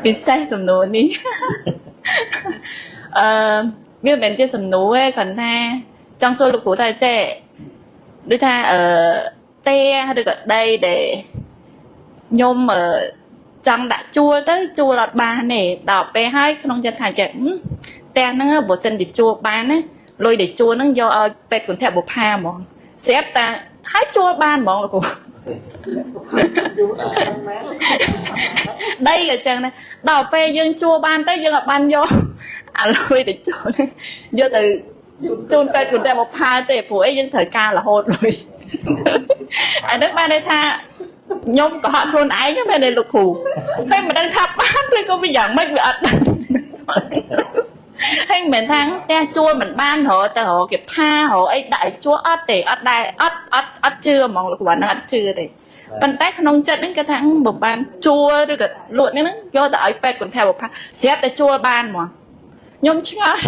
ពិសេសសំណួរនេះ អឺវាមិនមែនជាសំណួរទេគ្រាន់ថាចង់សួរលោកគ្រូថាចេះដូចថាអឺផ្ទះឬក៏ដីដែលខ្ញុំអឺចង់ដាក់ជួលទៅជួលអត់បានទេដល់ពេលហើយក្នុងចិត្តថាចេះហឹមផ្ទះហ្នឹងបើសិនជាជួលបានណាលុយដែលជួលហ្នឹងយកឲ្យពេទ្យគន្ធបុប្ផាហ្មងស្រាប់តែហើយជួលបានហ្មងលោកគ្រូ ដីក៏ចឹងដែរដល់ពេលយើងជួលបានទៅយើងអត់បានយកអាលុយទៅជួលហ្នឹងយកទៅជូនពេទ្យគន្ធបុប្ផាទេព្រោះអីយើងត្រូវការរហូតលុយអាហ្នឹងបានន័យថាខ្ញុំកុហកខ្លួនឯងហ្នឹងមែនទេលោកគ្រូហើយមិនដឹងថាបានឬក៏វាយ៉ាងម៉េចវាអត់ដឹងហើយមិនមែនថាផ្ទះជួលមិនបានរកទៅរកគេថារកអីដាក់ឲ្យជួលអត់ទេអត់ដែរអត់អត់អត់ជឿហ្មងលោកគ្រូអាហ្នឹងអត់ជឿទេ ប៉ុន្តែក្នុងចិត្តហ្នឹងគេថាអឺបើបានជួលឬក៏លក់ហ្នឹងយកទៅឲ្យពេទ្យគន្ធបុប្ផាស្រាប់តែជួលបានហ្មងខ្ញុំឆ្ងល់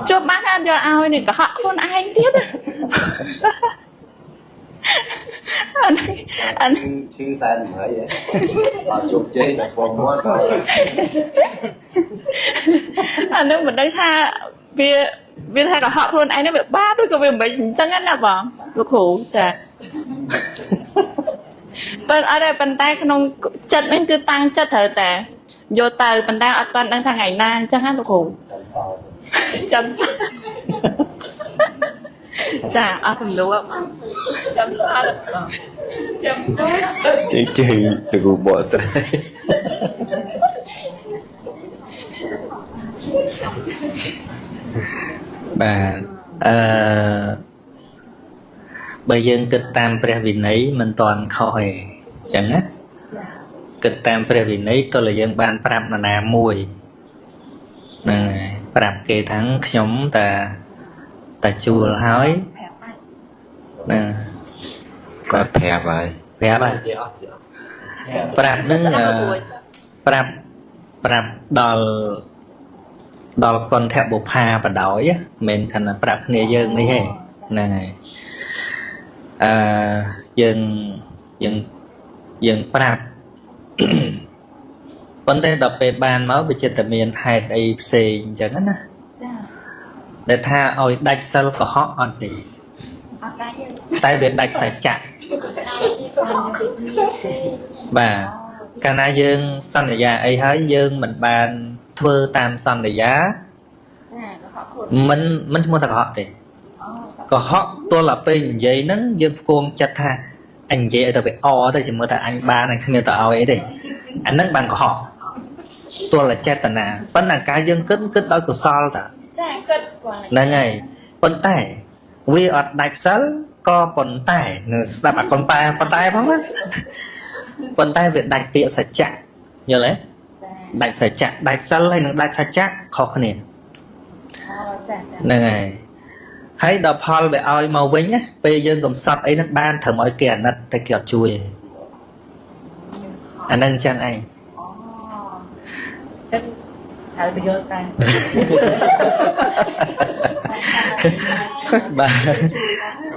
ជួលបានអត់យកឲ្យនេះកុហកខ្លួនឯងទៀតអានេះអានេះ ឈឺសែនម្ល៉េះអត់ជោគជ័យតែបងមាត់ អានេះមិនដឹងថាវាវាថាកុហកខ្លួនឯងហ្នឹងវាបាបឬក៏វាមិនអញ្ចឹងណាបងលោកគ្រូចាប៉ុន្តែអត់ទេប៉ុន្តែក្នុងចិត្តហ្នឹងគឺតាំងចិត្តត្រូវតែយកទៅប៉ុន្តែអត់ទាន់ដឹងថាថ្ងៃណាអញ្ចឹងណាលោកគ្រូចាំសចាអស់សំណួរបងចាំសបងចាំស ជិះជិះលោកគ្រូបកស្រាយ បាទអឺបើយើងគិតតាមព្រះវិន័យមិនតាន់ខុសទេអញ្ចឹងណាគិតតាមព្រះវិន័យទល់តែយើងបានប្រាប់នរណាមួយហ្នឹងហើយប្រាប់គេថាខ្ញុំតាតាជួលហើយណា គាត់ប្រាប់ហើយ ប្រាប់ហើយប្រាប់ហ្នឹងអឺប្រាប់ប្រាប់ដល់ដល់គន្ធបុប្ផាបដ ாய் មិនមែនខណៈប្រាប់គ្នាយើងនេះទេហ្នឹងហើយអឺយើងយើងយើងប្រាប់ ប៉ុន្តែដល់ពេលបានមកវាចិត្តតែមានហេតុអីផ្សេងអញ្ចឹងណា ចា ដែលថាឲ្យដាច់សិលកុហកអត់ទេ អត់ដែរទេ តែវាដាច់សច្ចៈបាទកាលណាយើងសន្យាអីហើយយើងមិនបានធ្វើតាមសន្យា ចាកុហកខ្លួន មិនមិនឈ្មោះថាកុហកទេកុហកទល់តែពេលនិយាយហ្នឹងយើងផ្គងចិត្តថាអញនិយាយឲ្យទៅវាអទៅជាមើលថាអញបានអញគ្មានទៅឲ្យអីទេអាហ្នឹងបានកុហកទល់តែចេតនាប៉ុន្តែការយើងគិតគិតដោយកុសលតា ចាគិតគាត់ ហ្នឹងហើយប៉ុន្តែវាអត់ដាច់សិលក៏ប៉ុន្តែនឹងស្ដាប់អាកុនប៉ែប៉ុន្តែផងណាប៉ុន្តែវាដាច់ពាក្យសច្ចៈយល់ទេ ចា ដាច់សច្ចៈដាច់សិលហើយនឹងដាច់សច្ចៈខុសគ្នា អូចាចា ហ្នឹងហើយហើយដល់ផលវាឲ្យមកវិញណាពេលយើងកំសត់អីហ្នឹងបានត្រឹមឲ្យគេអាណិតតែគេអត់ជួយទេអាហ្នឹងចឹងឯង អូចឹងត្រូវទៅយកតែ បាទ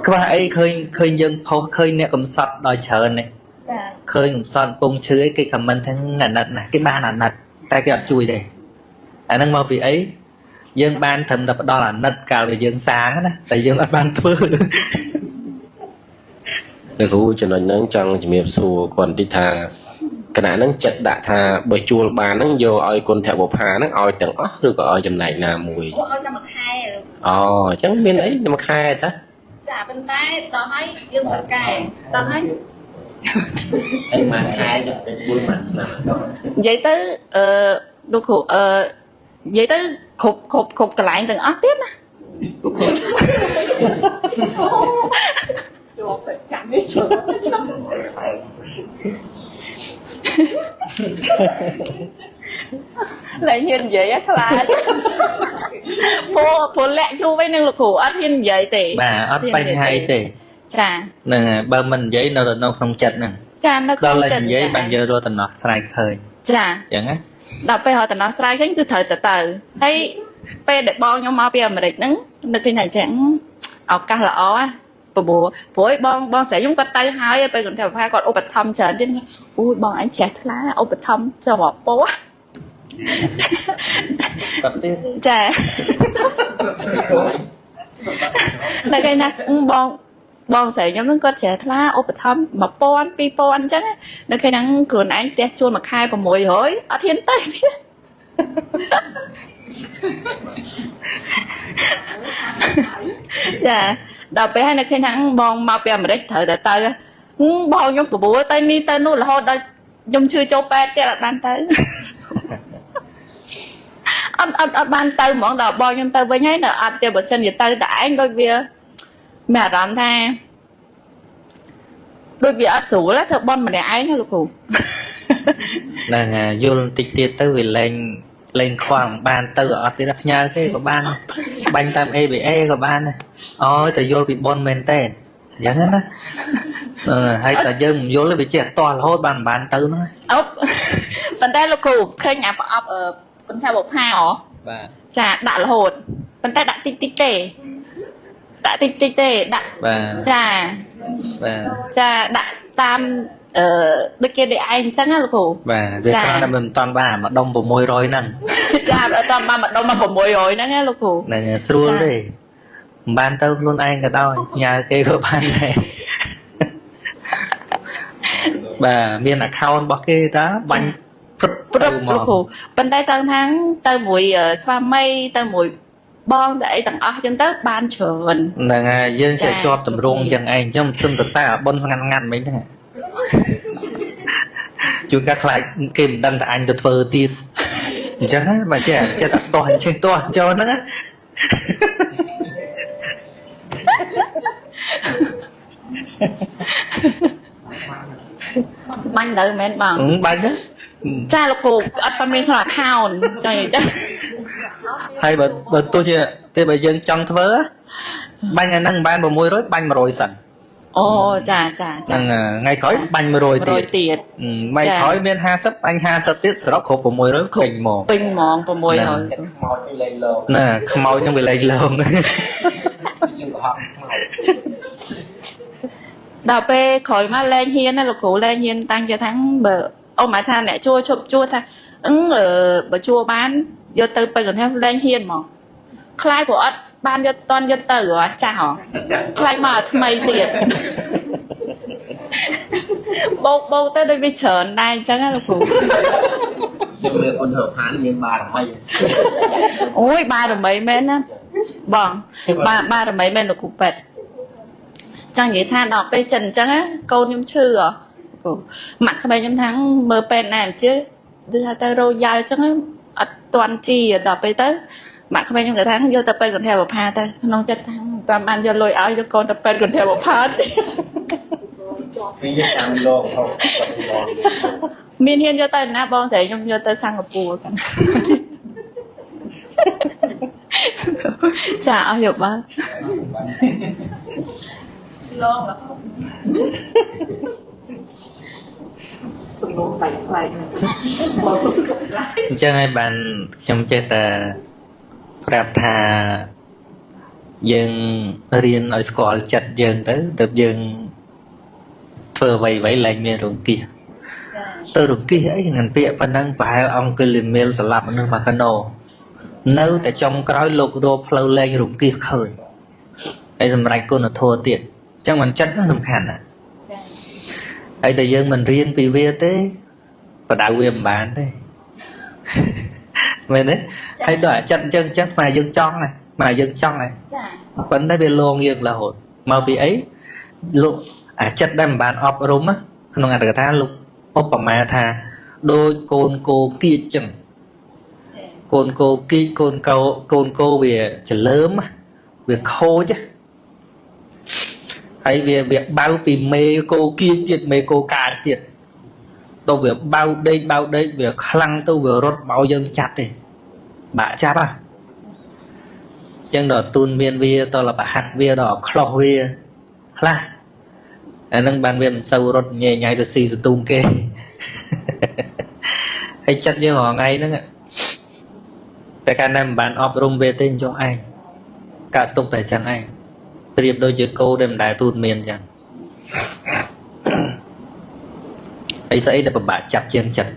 ខ្វះអីឃើញឃើញយើងផុសឃើញអ្នកកំសត់ដល់ច្រើននេះ ចា ឃើញកំសត់ពងឈឺអីគេខមមិនថាអាណិតណាស់គេបានអាណិតតែគេអត់ជួយទេអាហ្នឹងមកពីអីយើងបានត្រឹមតែផ្ដល់អាណិតកាលដែលយើងសាងណាតែយើងអត់បានធ្វើ លោកគ្រូចំណុចហ្នឹងចង់ជំរាបសួរគាត់បន្តិចថាគណៈហ្នឹងចិត្តដាក់ថាបើជួលបានហ្នឹងយកឲ្យគុណធបុប្ផាហ្នឹងឲ្យទាំងអស់ឬក៏ឲ្យចំណែកណាមួយ អូឲ្យតែមួយខែ អូអញ្ចឹងមានអីមួយខែតា ចាប៉ុន្តែដល់ហើយយើងត្រូវកែដល់ហើយ ហើយមួយខែយកទៅ4មួយឆ្នាំ និយាយទៅអឺលោកគ្រូអឺនិយាយទៅគ្រប់គ្រប់គ្រប់កន្លែងទាំងអស់ទៀតណា ជាប់សាច់ចាំនេះជាប់ លែងហ៊ាននិយាយហ៎ខ្លាចព្រោះព្រោះលាក់យូរវិញនឹងលោកគ្រូអត់ហ៊ាននិយាយទេ បាទអត់បញ្ហាអីទេ ចា ហ្នឹងហើយបើមិននិយាយនៅតែនៅក្នុងចិត្តហ្នឹង ចានៅ ដល់តែ ក្នុងចិត្ត និយាយបានយើងរកដំណោះស្រាយឃើញ ចា អញ្ចឹងណា ដល់ពេលរកដំណោះស្រាយឃើញគឺត្រូវតែទៅហើយពេលដែលបងខ្ញុំមកពីអាមេរិកហ្នឹងនឹកឃើញថាអញ្ចឹងឱកាសល្អហ៎ព្រោះព្រោះឯបងបងស្រីខ្ញុំគាត់ទៅហើយពេលគាត់ថាគាត់ឧបត្ថម្ភច្រើនទៀតអូយបងអញជ្រះថ្លាឧបត្ថម្ភទៅរាប់ពោះ គាត់ទៀត ចា នៅគេណាអឺបងបងស្រីខ្ញុំហ្នឹងគាត់ជ្រះថ្លាឧបត្ថម្ភ1000 2000អញ្ចឹងណានៅគេហ្នឹងខ្លួនឯងផ្ទះជួលមួយខែ600អត់ហ៊ានទៅទៀតចាដល់ពេលហើយនៅគេហ្នឹងបងមកពីអាមេរិកត្រូវតែទៅហឹមបងខ្ញុំប្រួលទៅនេះទៅនោះរហូតដល់ខ្ញុំឈឺចូលពេទ្យទៀតអត់បានទៅ អត់អត់អត់បានទៅហ្មងដល់បងខ្ញុំទៅវិញហើយនៅអត់ទេបើសិនជាទៅតែឯងដូចវាមានអារម្មណ៍ថាដូចវាអត់ស្រួលណាធ្វើបន់ម្នាក់ឯងណាលោកគ្រូ ហ្នឹងហើយយល់បន្តិចទៀតទៅវាលែងលែងខ្វល់មិនបានទៅអត់ទៀតណាផ្ញើគេក៏បានបាញ់តាម ABA ក៏បានដែរអូយតែយល់ពីប៉ុនមែនតើអញ្ចឹងណាអឺហើយតែយើងមិនយល់ទេវាចេះតោះរហូតបានមិនបានទៅហ្នឹង អុប ប៉ុន្តែលោកគ្រូឃើញអាប្រអប់អឺគុណថាបុប្ផាហ៎ បាទ ចាដាក់រហូតប៉ុន្តែដាក់តិចតិចទេដាក់តិចតិចទេដាក់ បាទ ចា បាទ ចាដាក់តាមអឺដូចគេដូចឯងអញ្ចឹងណាលោកគ្រូ បាទវា ចា គ្រាន់តែមិនតាន់បានម្ដុំ600ហ្នឹង ចាអត់តាមបានម្ដុំមក600ហ្នឹងណាលោកគ្រូ ហ្នឹងហើយស្រួលទេមិនបានទៅខ្លួនឯងក៏ដោយផ្ញើគេក៏បានដែរបាទមាន account របស់គេតាបាញ់ព្រឹប ព្រឹប ទៅមក លោកគ្រូប៉ុន្តែចង់ថាទៅមួយអឺស្វាមីទៅមួយបងទៅអីទាំងអស់អញ្ចឹងទៅបានច្រើន ហ្នឹងហើយយើងចេះ ចា ជាប់តម្រងយ៉ាងឯងអញ្ចឹងមិនសរសើរអាបុនស្ងាត់ស្ងាត់មិនហ្នឹងជួនកាលខ្លាចគេមិនដឹងថាអញទៅធ្វើទៀតអញ្ចឹងណាបើចេះចេះតែតោះអញ្ចេះតោះចូលហ្នឹងណា បាញ់ទៅមែនបង ហឹមបាញ់ហ្នឹង ចាលោកគ្រូអត់បានមានក្នុង account ចង់និយាយចា ហើយបើបើទោះជាទេបើយើងចង់ធ្វើបាញ់អាហ្នឹងមិនបាន600បាញ់100សិន អូចាចាចា ហ្នឹងហើយថ្ងៃក្រោយបាញ់100ទៀត 100ទៀត ហឹមថ្ងៃក្រោយមាន50បាញ់50ទៀតសរុបគ្រប់600ពេញហ្មង ពេញហ្មង600 ចិត្តខ្មោចពីលែងលង ណាខ្មោចហ្នឹងវាលែងលង យើងក៏ហត់ខ្មោច ដល់ពេលក្រោយមកលែងហ៊ានណាលោកគ្រូលែងហ៊ានតាំងចិត្តថាបើអូម៉ែថាអ្នកជួឈប់ជួថាអឺបើជួបានយកទៅពេញកន្លែងលែងហ៊ានហ្មងខ្លាចព្រោះអត់បានយកតន់យកទៅហ៎ចាស់ហ៎ខ្លាចមកឲ្យថ្មីទៀតបោកបោកទៅដូចវាច្រើនដែរអញ្ចឹងណាលោកគ្រូ ជំនឿគុណធផានមានបារមី អូយបារមីមែនណាបងបាបារមីមែនលោកគ្រូពេទ្យចង់និយាយថាដល់ពេលចិនអញ្ចឹងណាកូនខ្ញុំឈឺហ៎គ្រូម៉ាក់ក្មេងខ្ញុំថាមើលពេទ្យណាអញ្ជើដូចថាទៅរោយ៉ាល់អញ្ចឹងអត់ទាន់ជីដល់ពេលទៅម៉ាក់ក្មេងខ្ញុំក៏ថាយកទៅពេទ្យកន្ធាបផាទៅក្នុងចិត្តថាមិនតាមបានយកលុយឲ្យយកកូនទៅពេទ្យកន្ធាបផាទេ ពីយើងតាមលងហូបលង មានហ៊ានយកទៅណាបងស្រីខ្ញុំយកទៅសិង្ហបុរីกันចាអស់យោបល់ លងរហូតសំណួរប្លែកប្លែកបង អញ្ចឹងហើយបានខ្ញុំចេះតែប្រាប់ថាយើងរៀនឲ្យស្គាល់ចិត្តយើងទៅទើបយើងធ្វើអ្វីអ្វីលែងមានរង្គៀសទៅរង្គៀសអីងានពាក្យប៉ុណ្ណឹងប្រហែលអង្គលិមេលស្លាប់មនុស្សមកកណោនៅតែចុងក្រោយលោករកផ្លូវលែងរង្គៀសឃើញហើយសម្រាប់គុណធម៌ទៀតអញ្ចឹងមិនចិត្តហ្នឹងសំខាន់ណាស់ ចា ហើយតែយើងមិនរៀនពីវាទេបដៅវាមិនបានទេ មែនទេហើយដល់អាចិត្តអញ្ចឹងអញ្ចឹងស្មើយើងចង់ណាស្មើយើងចង់ណា ចា ប៉ុន្តែវាលងយើងរហូតមកពីអីលោកអាចិត្តដែលមិនបានអប់រំណា ក្នុងអត្ថកថាលោកឧបមាថាដូចកូនគោគៀចចឹងកូនគោគៀចកូនកោកូនគោវាច្រលើមវាខូចហើយវាវាបៅពីមេគោគៀចទៀតមេគោកាចទៀតទៅវាបៅដេកបៅដេកវាខ្លាំងទៅវារត់មកយើងចាប់ទេបាក់ចាប់ហ่ะចឹងដល់ទូនមានវាតលប្រហាត់វាដល់ខ្លោះវាខ្លះអានឹងបានវាមិនសូវរត់ញ៉ៃញ៉ៃទៅស៊ីសន្ទូងគេហើយចិត្តយើងរាល់ថ្ងៃហ្នឹងតែកាលណាមិនបានអប់រំវាទេចុះឯងកើតទុកតែចឹងឯងប្រៀបដូចជាគោដែលមិនដែលទូនមានចឹងហើយស្អីដែលពិបាកចាប់ជាងចិត្ត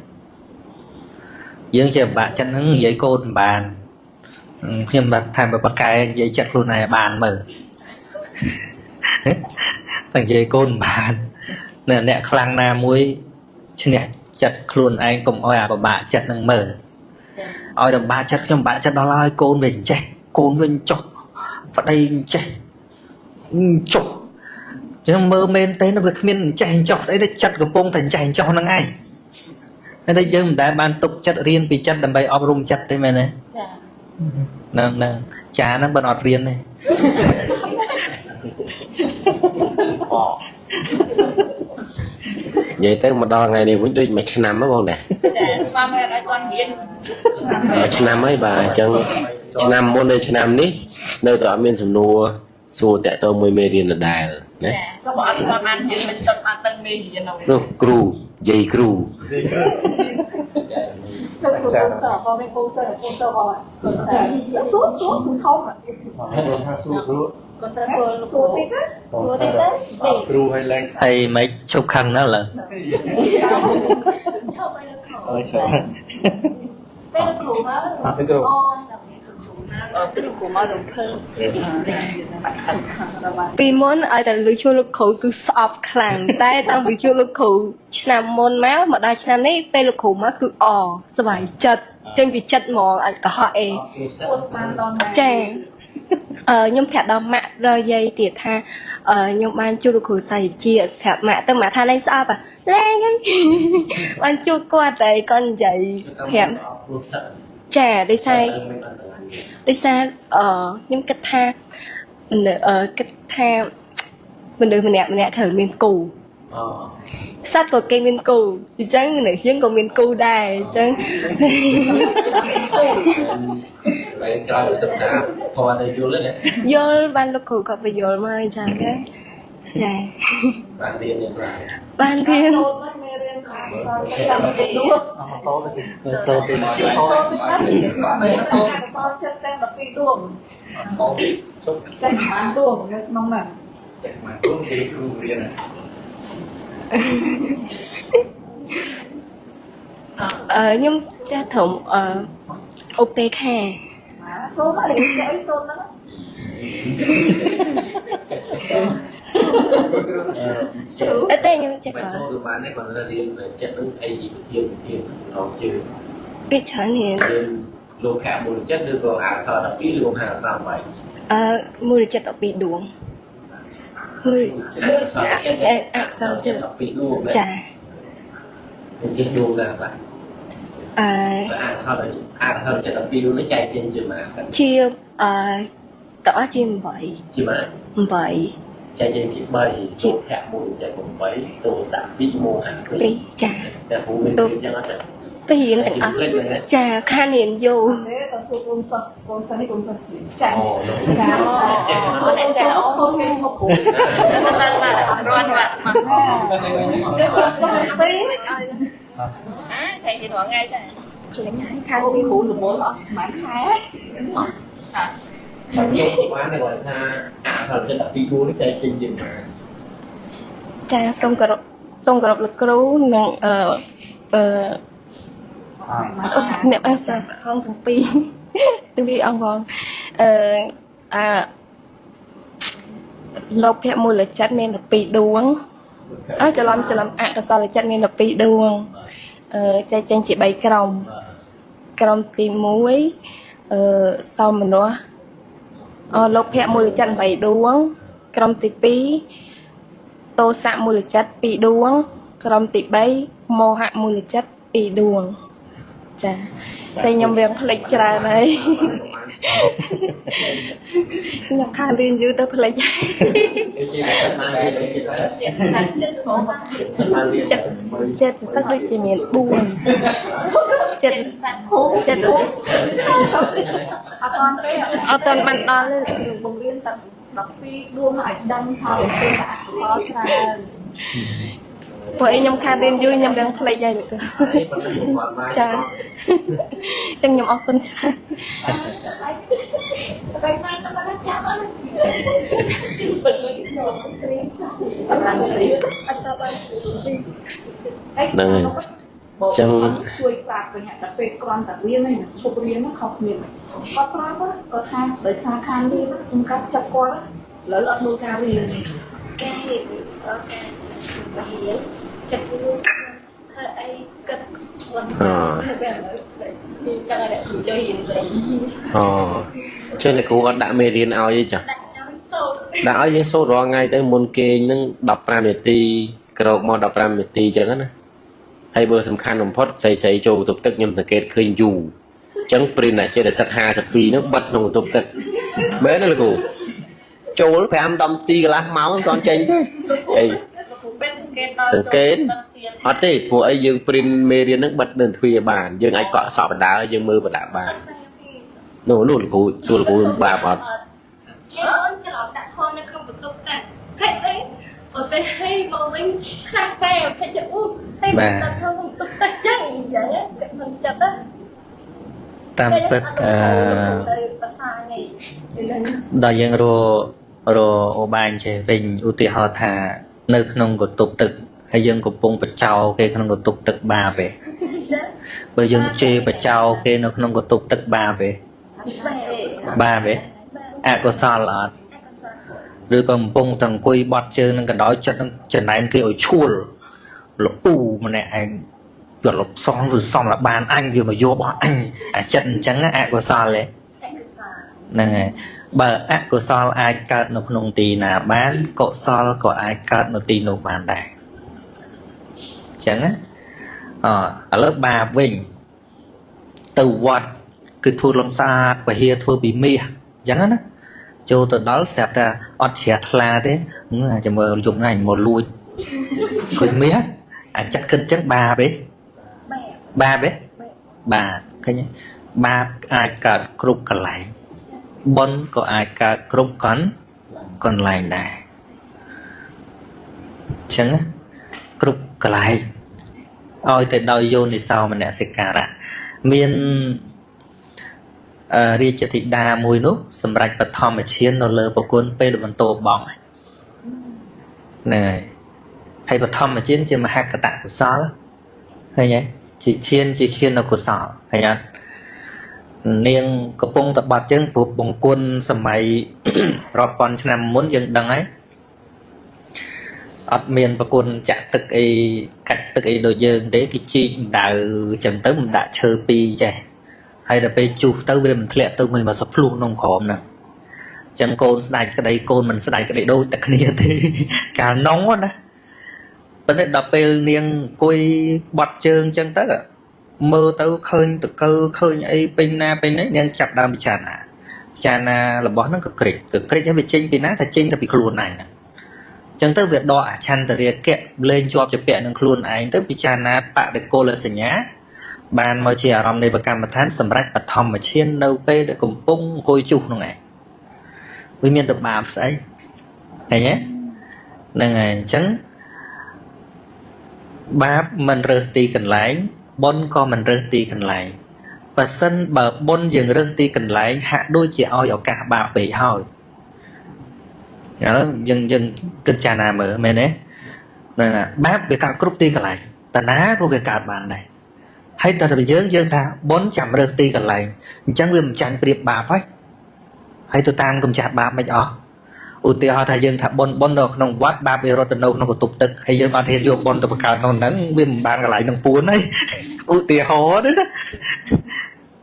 យើងជាពិបាកចិត្តហ្នឹងនិយាយកូនមិនបានខ្ញុំបាទថែមបកកែនិយាយចិត្តខ្លួនឯងបានមើលតែនិយាយកូនមិនបានអ្នកខ្លាំងណាមួយឈ្នះចិត្តខ្លួនឯងកុំអោយអាពិបាកចិត្តនឹងមើលឲ្យតែពិបាកចិត្តខ្ញុំពិបាកចិត្តដល់ហើយកូនវាចេះកូនវិញចុះប្តីចេះចុះចឹងមើលមែនទេវាគ្មានចេះចុះស្អីទេចិត្តកំពុងតែចេះចុះហ្នឹងឯងហើយតែយើងមិនដែលបានទុកចិត្តរៀនពីចិត្តដើម្បីអប់រំចិត្តទេមែនទេ ចា ហ្នឹងហ្នឹងចាហ្នឹងបើអត់រៀនទេ និយាយទៅមកដល់ថ្ងៃនេះវិញដូចមួយឆ្នាំហ៎បងណា ចាស្មានមែនឲ្យគាត់រៀន មួយឆ្នាំហើយបាទអញ្ចឹងឆ្នាំមុននៅឆ្នាំនេះនៅតែអត់មានសំណួរសួរតាក់ទងមួយមេរៀនដដែលណា ចាចុះបើអត់គាត់បានរៀនមិនចង់បានដឹងមេរៀនហ្នឹង នោះគ្រូយាយគ្រូ ចាសបងមានកូនសិស្សកូនសិស្សបងសួរសួរខំ បងថាសួរគ្រូ កូនសិស្សសួរលោកគ្រូ សួរតិចណា បងសិស្សគ្រូឲ្យឡើង ហើយមិនឈប់ខឹងណាស់ឡើយ ឈប់ឲ្យលោកគ្រូ អើយច្រើន ពេលលោកគ្រូមក ពេលគ្រូ អូនដល់ពេលលោកគ្រូមក ពេលលោកគ្រូមករំភើប ពីមុនឲ្យតែលឺឈ្មោះលោកគ្រូគឺស្អប់ខ្លាំងតែតាំងពីជួបលោកគ្រូឆ្នាំមុនមកមកដល់ឆ្នាំនេះពេលលោកគ្រូមកគឺអសប្បាយចិត្តចេញពីចិត្តហ្មងអត់កុហកអី ពួតបានដល់ណា ចាអឺខ្ញុំប្រាប់ដល់ម៉ាក់ដល់យាយទៀតថាអឺខ្ញុំបានជួបលោកគ្រូសាយជាប្រាប់ម៉ាក់ទៅម៉ាក់ថាលែងស្អប់អាលែងហើយ បានជួបគាត់តែគាត់និយាយប្រាប់ចាដោយសារ ដោយសារអឺខ្ញុំគិតថាមនុស្សអឺគិតថាមនុស្សម្នាក់ម្នាក់ត្រូវមានគូសត្វក៏គេមានគូអញ្ចឹងមនុស្សយើងក៏មានគូដែរអញ្ចឹង បែរក្រោយសិក្សាធម៌ទៅយល់ទេណា យល់បានលោកគ្រូក៏បញ្យល់មកអញ្ចឹងណាចា បានរៀនយ៉ាងណា បានរៀន សូត្រហ្នឹងមេរៀនអក្សរតាមពីដួង អស់សូត្រទៅ សូត្រទេ សូត្រទៅអក្សរចិត្តទាំង12ដួង សូត្រជុំ ចេះប្រហែលដួងនៅក្នុងហ្នឹង មកគ្រូគេគ្រូរៀន អឺខ្ញុំចាស់ត្រឹមអឺឧបេក្ខា សូត្រហើយចេះអីសូត្រហ្នឹង អត់ទេខ្ញុំចេះ មិន ក៏ សូត្របានទេគាត់រៀនចិត្តនឹងអីវិធានវិធានឡងជឿ ពីច្រើនរៀន រៀនលោភៈមូលចិត្តឬក៏អក្សរ12ឬក៏អក្សរ8 អឺមូលចិត្ត12ដួងមូលអក្សរចិត្ត 12ដួង ចា អញ្ចឹងដួងដែរបាទ អឺ អក្សរអក្សរចិត្ត12ដួងនេះចែកចេញជាម៉ា ជាអឺតអស់ជា8 ជាម៉ា 8 ចែកចេញជា3លោភៈមូលចិត្ត8ទោសៈ2មោហៈ ពីរចា 2តែគ្រូមានរៀនយ៉ាងអត់ទេ ពីរៀនទាំងអស់ចាខានរៀនយូរ ទេតសួរកូនសិស្សកូនសិស្សនេះកូនសិស្សចា អូលោក ចា ចេះ សួរចាអូនគេឈ្មោះគ្រូ បានបានរត់រត់មក គេកូនសិស្សពីរ អាខែជារាល់ថ្ងៃដែរ ខែពីគ្រូរវល់អស់ប្រហែលខែ បើជុំបានតែគាត់ថាអក្សរចិត្ត12ដួងនេះចែកចេញជាម៉ា ចាសូមគោរពសូមគោរពលោកគ្រូនិងអឺអឺអ្នកអាសាអង្គទាំងពីរទាំងពីរអង្គផងអឺអាលោភៈមូលចិត្តមាន12ដួងអើច្រឡំច្រឡំអកុសលចិត្តមាន12ដួងអឺចែកចេញជា3ក្រុមក្រុមទី1អឺសោមនស្សអលោភៈមូលចិត្ត8ដួង ក្រុមទី2 ទោសៈមូលចិត្ត2ដួង ក្រុមទី3មោហៈមូលចិត្ត2ដួងចាតែខ្ញុំរៀងភ្លេចច្រើនហើយខ្ញុំខានរៀនយូរទៅភ្លេចហើយចិត្តចិត្តសឹកដូចជាមាន4ចិត្តចិត្ត អត់តាន់ទេ អត់ទាន់បានដល់ទេ បង្រៀនតែ12ដួងឲ្យដឹងថាវាเป็นអកុសលច្រើន ព្រោះអីខ្ញុំខានរៀនយូរខ្ញុំរៀងភ្លេចហើយលោកគ្រូចាចឹងខ្ញុំអរគុណច្រើន សម្រាប់ទី ហ្នឹងហើយ ចឹង ជួយប្រាប់វិញតែពេលគ្រាន់តែរៀនហើយនឹងឈប់រៀនហ្នឹងខុសគ្នាមិនគាត់ប្រាប់គាត់ថាដោយសារខាងរៀនខ្ញុំកាត់ចិត្តគាត់ឥឡូវអត់មើលការរៀន ការរៀនការរៀនចិត្តមួយធ្វើអីគិតមុន អ ពេលឥឡូវមានការដែលជួយរៀនវិញ អូចឹងអ្នកគ្រូអត់ដាក់មេរៀនឲ្យទេចា ដាក់ឲ្យសូត្រ ដាក់ឲ្យយើងសូត្ររាល់ថ្ងៃទៅមុនគេងហ្នឹង15នាទីក្រោកមក15នាទីចឹងណាហើយបើសំខាន់បំផុតស្រីស្រីចូលបន្ទប់ទឹកខ្ញុំសង្កេតឃើញយូរចឹងព្រិនអាចេតសិក52ហ្នឹងបិទក្នុងបន្ទប់ទឹកមែនទេលោកគ្រូ ចូល5 10នាទីកន្លះម៉ោងមិនទាន់ចេញទេ អី លោកគ្រូពេលសង្កេតដល់ សង្កេតអត់ទេព្រោះអីយើងព្រិនមេរៀនហ្នឹងបិទនៅទ្វារបានយើងអាចកក់សក់បណ្ដើយើងមើលបណ្ដើបាននោះនោះលោកគ្រូសួរលោកគ្រូបាបអត់ គេអូនច្រឡំដាក់ខនៅក្នុងបន្ទប់ទឹកហេតុអីបើពេលឲ្យមកវិញខ្លាំងពេកថាจะអូតែដាក់ក្នុងបន្ទប់ទឹកចឹងអញ្ចឹងគិតក្នុងចិត្តណា តាមពិតអឺ ទៅភាសានេះ ដល់យើងរករឧបាយចេះវិញឧទាហរណ៍ថា នៅ ក្នុងកន្ទប់ទឹកហើយយើងកំពុងបចោគេក្នុងកន្ទប់ទឹកបាបឯងបើយើងជេរបចោគេនៅក្នុងកន្ទប់ទឹកបាបឯងបាបឯងអកុសលអត់ឬក៏កំពុងតែអង្គុយបត់ជើងនឹងកណ្ដោយចិត្តនឹងចំណែនគេឲ្យឈួលលពូម្នាក់ឯងទៅលបសំវាសំលបានអញវាមកយករបស់អញអាចិត្តអញ្ចឹងអកុសលឯង ហ្នឹងហើយបើអកុសលអាចកើតនៅក្នុងទីណាបានកុសលក៏អាចកើតនៅទីនោះបានដែរអញ្ចឹងណាអឥឡូវបាបវិញទៅវត្តគឺធ្វើលំស្អាតពហិធ្វើពីមាសអញ្ចឹងណាចូលទៅដល់ស្រាប់តែអត់ជ្រះថ្លាទេអាចមើលយប់ណាញមកលួចឃើញមាសអាចចិត្តគិតអញ្ចឹងបាបទេបាបទេបាបឃើញទេបាបអាចកើតគ្រប់កន្លែង បុណ្យក៏អាចកើតគ្រប់កន្លែងដែរអញ្ចឹងណាគ្រប់កន្លែងឲ្យតែដោយយោនិសោមនសិការៈមានរាជធិតាមួយនោះសម្រាប់បឋមឈាននៅលើប្រគុណពេលបន្ទោបងហ្នឹងហើយហើយបឋមឈានជាមហកតកុសលឃើញទេជាឈានជាឈានកុសលឃើញអត់នាងកំពុងតបាត់ជើងព្រោះបង្គន់សម័យ រាប់ពាន់ឆ្នាំមុនយើងដឹងហើយអត់មានប្រគុណចាក់ទឹកអីកាច់ទឹកអីដូចយើងទេគេជីកដៅចឹងទៅមិនដាក់ឈើពីរចេះហើយដល់ពេលជុះទៅវាមិនធ្លាក់ទៅមិនមកសភ្លោះក្នុងក្រមហ្នឹងចឹងកូនស្ដាច់ក្តីកូនមិនស្ដាច់ក្តីដូចតែគ្នាទេកាលនងណាប៉ុន្តែដល់ពេលនាងអង្គុយបត់ជើងចឹងទៅមើលទៅឃើញតកើឃើញអីពេញណាពេញនេះនាងចាប់ដើមពិចារណាពិចារណារបស់ហ្នឹងក៏ក្រិចក៏ក្រិចហើយវាចេញពីណាថាចេញទៅពីខ្លួនឯងហ្នឹងអញ្ចឹងទៅវាដកអឆន្ទរាគៈលែងជាប់ជាពាក់នឹងខ្លួនឯងទៅពិចារណាបដិកុលសញ្ញាបានមកជាអារម្មណ៍នៃប្រកម្មដ្ឋានសម្រាប់បឋមឈាននៅពេលដែលកំពុងអង្គុយជុះហ្នឹងឯងវាមានតបាបស្អីឃើញទេហ្នឹងហើយអញ្ចឹងបាបមិនរើសទីកន្លែងបុណ្យក៏មិនរើសទីកន្លែងបើសិនបើបុណ្យយើងរើសទីកន្លែងហាក់ដូចជាឲ្យឱកាសបាបពេកហើយឥឡូវយើងគិតចារណាមើលមែនទេហ្នឹងហើយបាបវាកើតគ្រប់ទីកន្លែងតាណាក៏វាកើតបានដែរហើយតែយើងថាបុណ្យចាំរើសទីកន្លែងអញ្ចឹងវាមិនចាញ់ប្រៀបបាបហើយហើយទៅតាមកំចាត់បាបមិនអស់ឧទាហរណ៍ថាយើងថាបុណ្យបុណ្យនៅក្នុងវត្តបាបវារត់ទៅនៅក្នុងបន្ទប់ទឹកហើយយើងអត់ហ៊ានយកបុណ្យទៅបង្កើតក្នុងហ្នឹងវាមិនបានកន្លែងនឹងពួនហើយឧទាហរណ៍ទេណា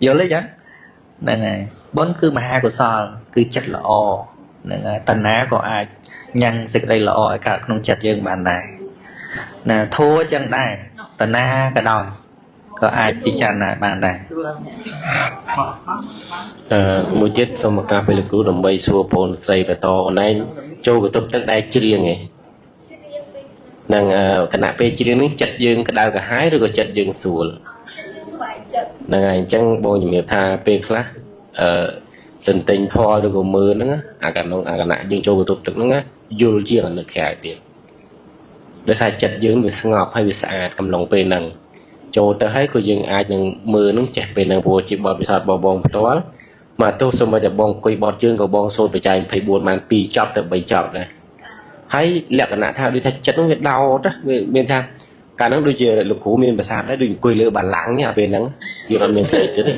យល់ទេចឹងហ្នឹងហើយបុណ្យគឺមហាកុសលគឺចិត្តល្អហ្នឹងហើយតាណាក៏អាចញ៉ាំងសេចក្តីល្អឲ្យកើតក្នុងចិត្តយើងបានដែរ ណាធัวចឹងដែរតណាក៏ដោយក៏អាចពិចារណាបានដែរ អឺមួយទៀតសូមឱកាសពេលលោកគ្រូដើម្បីសួរបងស្រីបន្តអូនឯងចូលបន្ទប់ទឹកដែរច្រៀងឯងនឹងអឺគណៈពេលច្រៀងនេះចិត្តយើងក្តៅក្រហាយឬក៏ចិត្តយើងស្រួលហ្នឹងហើយអញ្ចឹងបងជំរាបថាពេលខ្លះអឺទន្ទិញផលឬក៏មើលហ្នឹងណាអាកណ្ដងអាកណៈយើងចូលបន្ទប់ទឹកហ្នឹងណាយល់ជាងអានៅក្រៅទៀតដោយសារចិត្តយើងវាស្ងប់ហើយវាស្អាតកំឡុងពេលហ្នឹងចូលទៅហើយក៏យើងអាចនឹងមើលហ្នឹងចេះពេលហ្នឹងព្រោះជាបទពិសោធន៍របស់បងផ្ទាល់ មកទោះសូម្បីតែបងអង្គុយបត់ជើងក៏បងសូត្របច្ច័យ24បាន2ចប់ទៅ3ចប់ដែរហើយលក្ខណៈថាដូចថាចិត្តហ្នឹងវាដោតណាវាមានថាកាលហ្នឹងដូចជាលោកគ្រូមានប្រសាទដែរដូចអង្គុយលើបាឡាំងនេះអាពេលហ្នឹងយើងអត់មានស្អីទៀតទេ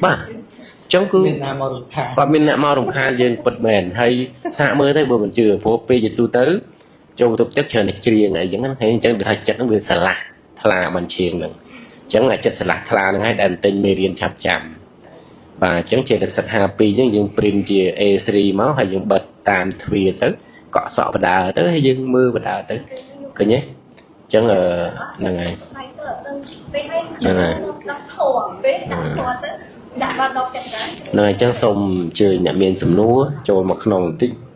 បាទអញ្ចឹងគឺ មានណាមករំខាន គាត់មានអ្នកមករំខានយើងពិតមែនហើយសាកមើលទៅបើមិនជឿព្រោះពេលជាទូទៅចូលបន្ទប់ទឹកច្រើនតែច្រៀងអីចឹងណាហើយអញ្ចឹងវាថាចិត្តហ្នឹងវាស្រឡះថ្លាបានឈៀងហ្នឹងអញ្ចឹងអាចិត្តស្រឡះថ្លាហ្នឹងហើយដែលទិញមេរៀនឆាប់ចាំបាទអញ្ចឹងចេតសិក52ហ្នឹងយើង print ជា A3 មកហើយយើងបិទតាមទ្វារទៅកក់សក់បដាទៅហើយយើងមើលបដាទៅឃើញទេអញ្ចឹងអឺហ្នឹងហើយ ហើយទៅអត់ដឹងពេលហើយ ហ្នឹងហើយ ស្ដាប់ធម៌ពេលដាក់ធម៌ទៅដាក់បានដល់ចិត្តដែរ ហ្នឹងហើយអញ្ចឹងសូមអញ្ជើញអ្នកមានសំណួរចូលមកក្នុងបន្តិច។